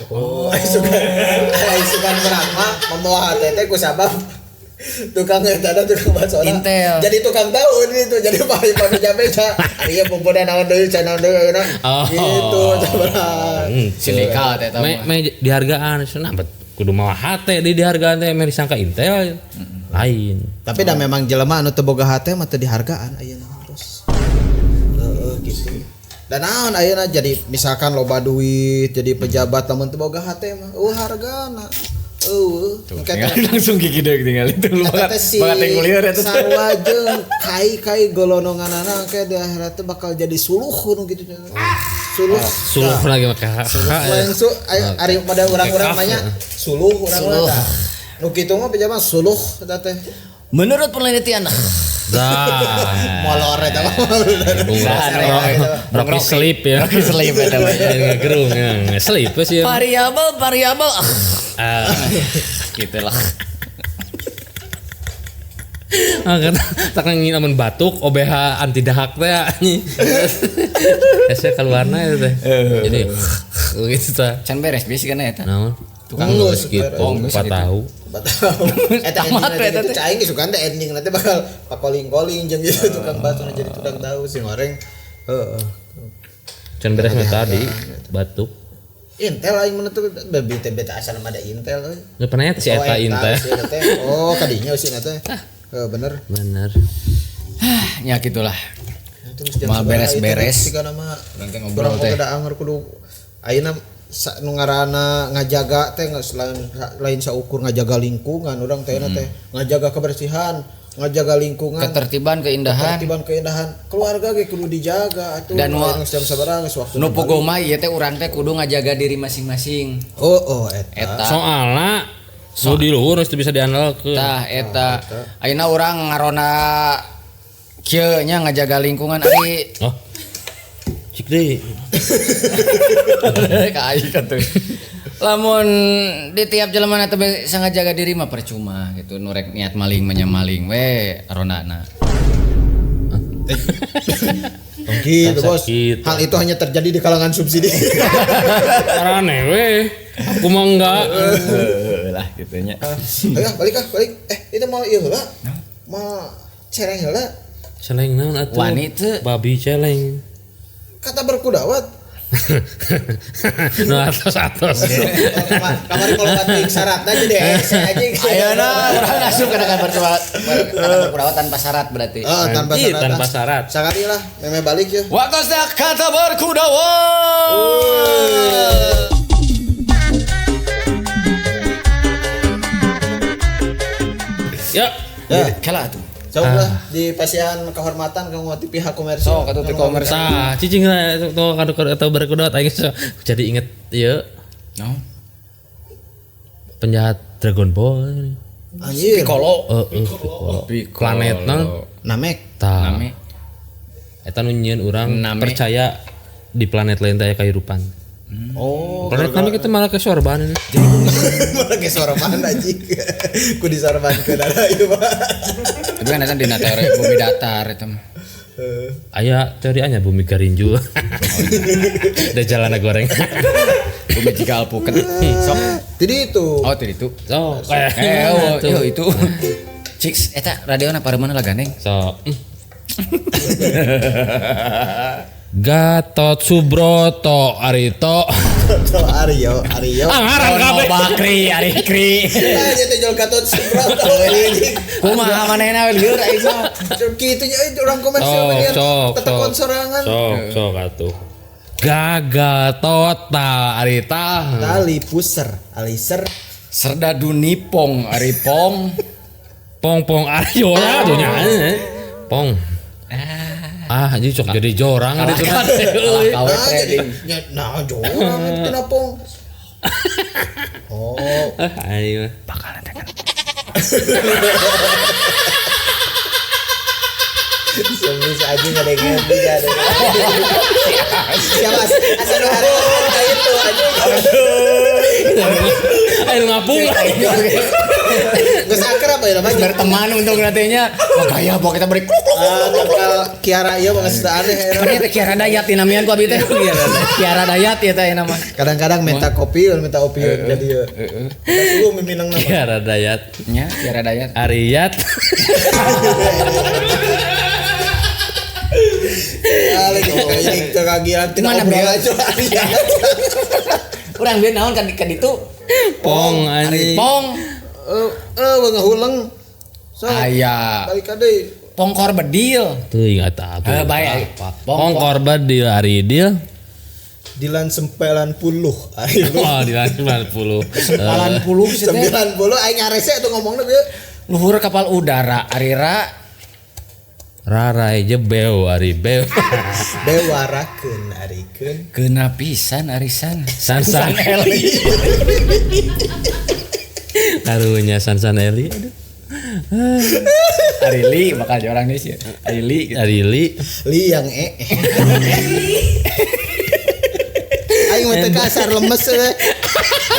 Oh, isukan berapa memawa hate teh ku sabab tukang eta ada tukang bakso Intel. Jadi tukang tahu itu jadi pami-pami beja. Ari pumpunan naon deui cenah naon deui ayeuna. Gitu sabarang. Silika teh eta mah. Meh dihargaan cenah bet kudu mawa hate di dihargaan teh meh disangka Intel. Lain. Tapi dah memang jelema anu teu boga hate mah teu dihargaan ayeuna terus. Heeh gitu. Dan naon ayeuna jadi misalkan loba duit jadi pejabat lamun teu boga hate mah eueuh hargana. Eueuh langsung gigi deui tinggal itu lu banget banget ngulieur eta sarua jeung kai-kai golonganana ke di akhirat teh bakal jadi suluh nu kitu. Suluh. Suluh lagi mah langsung ari pada urang-urang mah nya suluh urang mah. Nu kitu mah pejabat suluh eta teh. Menurut penelitian dah molor eta mah. Rocky sleep ya. Rocky sleep eta mah. Ngegerung sleep sih. Variabel gitulah. Tak ngin amun batuk OBH anti dahak teh anjing. Hese keluarna eta teh. Jadi gitu tah. Can beres bieu sigana eta. Naon? Tukang geus gitu. Empat tahu. Eta ending teh aing suka teh ending nanti bakal pakoling-koling jeung gitu tukang bakso jadi tukang tahu si goreng. Heeh. Can beres mah tadi batuk. Intel aing mun teu bete asal mah ada Intel euy. Geus pernah si eta Intel. Oh, kadinya sih eta. Heeh bener. Bener. Nya gitulah. Mal beres-beres. Nanti ngobrol teh. Urang anger kudu ayeuna nu ngaranna ngajaga teh lain saukur ngajaga lingkungan urang teh teh ngajaga kebersihan, ngajaga lingkungan, ketertiban, keindahan keluarga ge kudu dijaga atuh. Dan geus jam sabaraha geus waktu nu pogo mah ieu teh urang teh kudu ngajaga diri masing-masing. Oh eta. Soalna nu di luhur geus bisa diandalkeun. Tah eta. Ayeuna urang ngarona kieu nya ngajaga lingkungan ari. Oh. Cik deui. Ka aing atuh. Lamun di tiap jelema teh bisa ngajaga diri mah percuma gitu. Nu rek niat maling mah nya maling we ronana. Gitu bos. Hal itu hanya terjadi di kalangan subsidi. Aneh we. Aku mah enggak. Lah gitunya. Ayo balik ah, balik. Itu mau ieu heula. Mau cereng heula. Celeng naon atuh? Wani teu. Babi celeng. Kata berkudawat. Nu atos-atos. Kamari kalau batik syaratna jadi hese anjing. Ayeuna urang asup kana berkudawat tanpa syarat berarti. Oh, tanpa syarat. Tanpa syarat. Sakali lah, meme balik ya. Waktosna kata berkudawat. Ya. Ya. Kalah tuh. Coba lah di pasian kehormatan kamu di pihak komersial. Oh, kata di komersial. Tah, cicing lah tuh atau berkudawat aing jadi inget ieu. No. Penjahat Dragon Ball. Anjir. Piccolo. Heeh, Piccolo. Planetna Namek. tah. Name. Eta nu nyieun urang Name. percaya di planet lain teh aya kahirupan. Oh, Planet Namek itu malah ke sorban ini. malah ke sorban anjing. Ku disorbankeun ada ieu mah. Tapi kan eta dina teori bumi datar eta mah. Aya teori anya bumi garinju. Da jalan goreng. Bumi jika alpukat. Sok. Jadi itu. Oh, tadi itu. So, Eh, oh, yo itu. Cik, eta radiona pareumeun lah gandeng. So. Gatot Subroto Arito. Toto Aryo, Aryo. Ah, ngaran kabeh. Bakri, Ari Kri. Ah, jadi jual Gatot Subroto anjing. Kumaha manehna we lieur aing mah. Kitu nya euy urang komersial Sok, mah sok, tetep sok. sorangan. Sok, sok atuh. Gagal total Arita. Tali puser, aliser. Serda Dunipong, Ari Pong. Pong pong Aryo lah tuh nya. Pong. Ah, anjing sok jadi jorang ari tuh. Kalah kawe Nah, jadi trading. nya nah jorang kenapa pong. Oh, Ah, ayo. Bakal nanti kan. semis aja nggak ada yang ngerti nggak ada. Siapa asal nu hari itu aja. Ayo ngapung. Geus akrab ya namanya. Berteman untung nantinya. Wah gaya bawa kita beri kluk kluk. Ah, bakal Kiara ieu mah geus aneh. Ini teh Kiara Dayat dinamian ku abi teh. Kiara Dayat ya teh nama. Kadang-kadang minta kopi, minta opi jadi ya. Kita suruh meminang nama. Kiara Dayat. Nya Kiara Dayat. Ariat. Ini kekagian Mana, tina Bro? obrolan aja Ariat. Urang bieu naon kan ka ditu? Pong Ari anjing. Pong. Eh, eh ngahuleng. So, Aya. balik ka deui. Pongkor bedil. Teuing eta atuh. Eh, baik. Apa? Pong- Pong korban di Aridil. Dilan sempelan puluh. Ayo. Wah, di 90. Sempalan puluh sih teh. 90 aing ngarese tuh ngomongna bieu. Luhur kapal udara Arira. Rarai jebeu ari beu. Dewarakeun arikeun. Kena pisan arisan. Sansan Eli. Karunya Sansan Eli. Aduh. Arili bakal jadi orang Indonesia. Arili. Arili. Li yang e. Aing mah teu kasar lemes eh.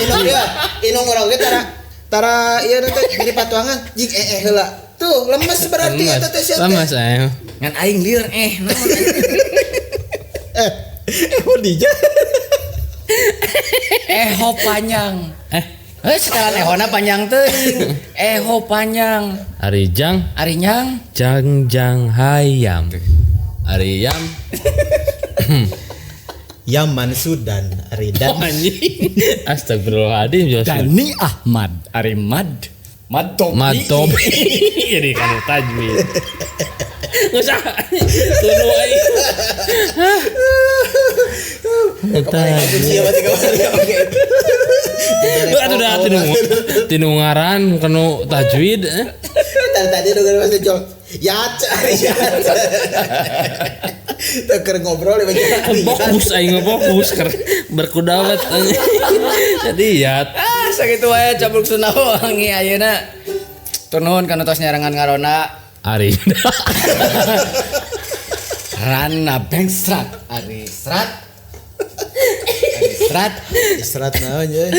Inung ieu, inung urang ge tara tara ieu teh jadi patuangan jig ee heula. Tuh lemes berarti eta teh sia teh. Lemes ayo. Ngan aing lieur eh naon. Eh, eh dija. Eho panjang. Eh, Eh setelan ehona panjang teuing. Eho panjang. Ari Jang, Ari nyang. Jang Jang Hayam. Ari Yam. Yaman Sudan Aridan. Oh, anjing. Astagfirullahaladzim Joshua. Dani Ahmad. Ari Mad. Mad Topi. Matobi. Jadi kan tajwid. Nggak usah. Tunu aing. Siapa sih kemarin? Oke. Aduh dah tinu tinu ngaran kanu tajwid. eh. Tadi tadi udah masih jol. Ya, ya. Tuker ngobrol ya banyak. Fokus aing mah fokus keur berkudawat anjing. Jadi ya Ah, sakitu wae cabruk Sunda wangi ayeuna. Tur nuhun kana tos nyarengan ngarona. Ari. Rana Bengstrat. Ari Strat. Ari Strat. Serat naon ya?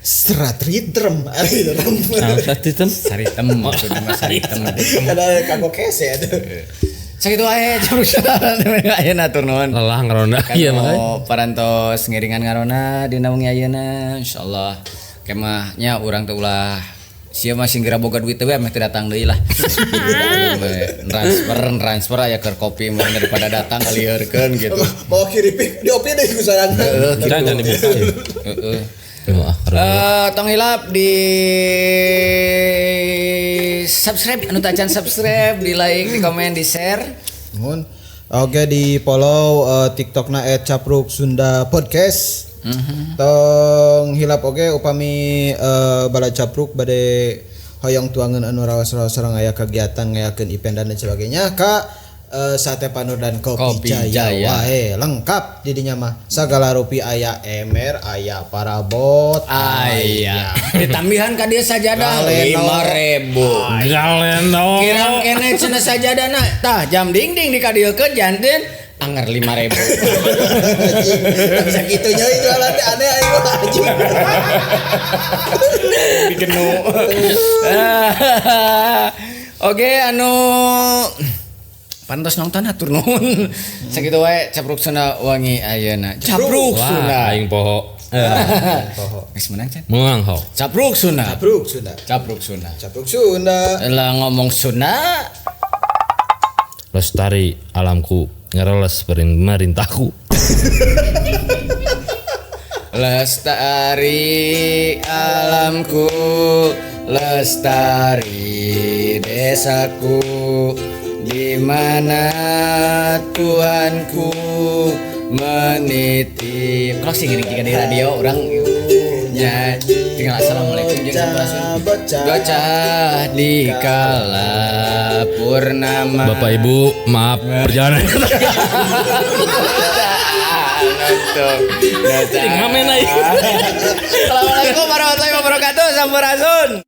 Serat ridrem, ridrem. Nah, satu tem. Saritem maksudnya mah saritem. Kada kanggo kese atuh. Sakitu wae cabruk Sunda ayeuna tur nuhun. Lelah ngarona iya makanya. Kanu parantos ngiringan ngarona dina wengi ayeuna insyaallah kemahnya urang teh ulah sia mah sing geura boga duit teh we meh teu datang deui lah. Transfer aya keur kopi mah daripada datang kalieurkeun gitu. Mau kiripik di opi deui ku sorangan. Heeh gitu. Jangan dibuka ya. Heeh. Wah, keren. Tong hilap di subscribe anu tacan subscribe, di like, di komen, di share. Nuhun. Oke di follow TikTokna @capruk_sunda_podcast. Tong hilap oge upami bala capruk bade hoyong tuangan anu raos-raos sareng aya kegiatan ngayakeun event dan lain sebagainya ka Sate Panur dan Kopi, Kopi Jaya. Jaya. Wae lengkap di dinya mah. Sagala rupi aya emer, aya parabot, Aya. Ditambihan ka dieu sajadah Galeno. 5000. Galeno. Kirang kene cenah sajadahna. Tah jam dingding dikadieukeun janten anger 5000. Anjing, tak bisa gitu nyoi jualan teh aneh aing mah anjing. Digenu. Oke anu pantos nonton hatur nuhun. Sakitu wae Capruk Sunda wangi ayeuna. Capruk Wah, Sunda. aing poho. Geus menang can? Menang ho. Capruk Sunda. Capruk Sunda. Capruk Sunda. Capruk Sunda. Lah ngomong Sunda Lestari alamku ngereles merintahku. Lestari alamku, lestari desaku, di mana Tuhanku menitip. Closing ini jika di radio orang ya tinggal assalamualaikum jeung sampurasun. Bocah. Bocah di kala purnama. Bapak Ibu, maaf perjalanan. Jadi Ngamen aing. Assalamualaikum warahmatullahi wabarakatuh. Sampurasun.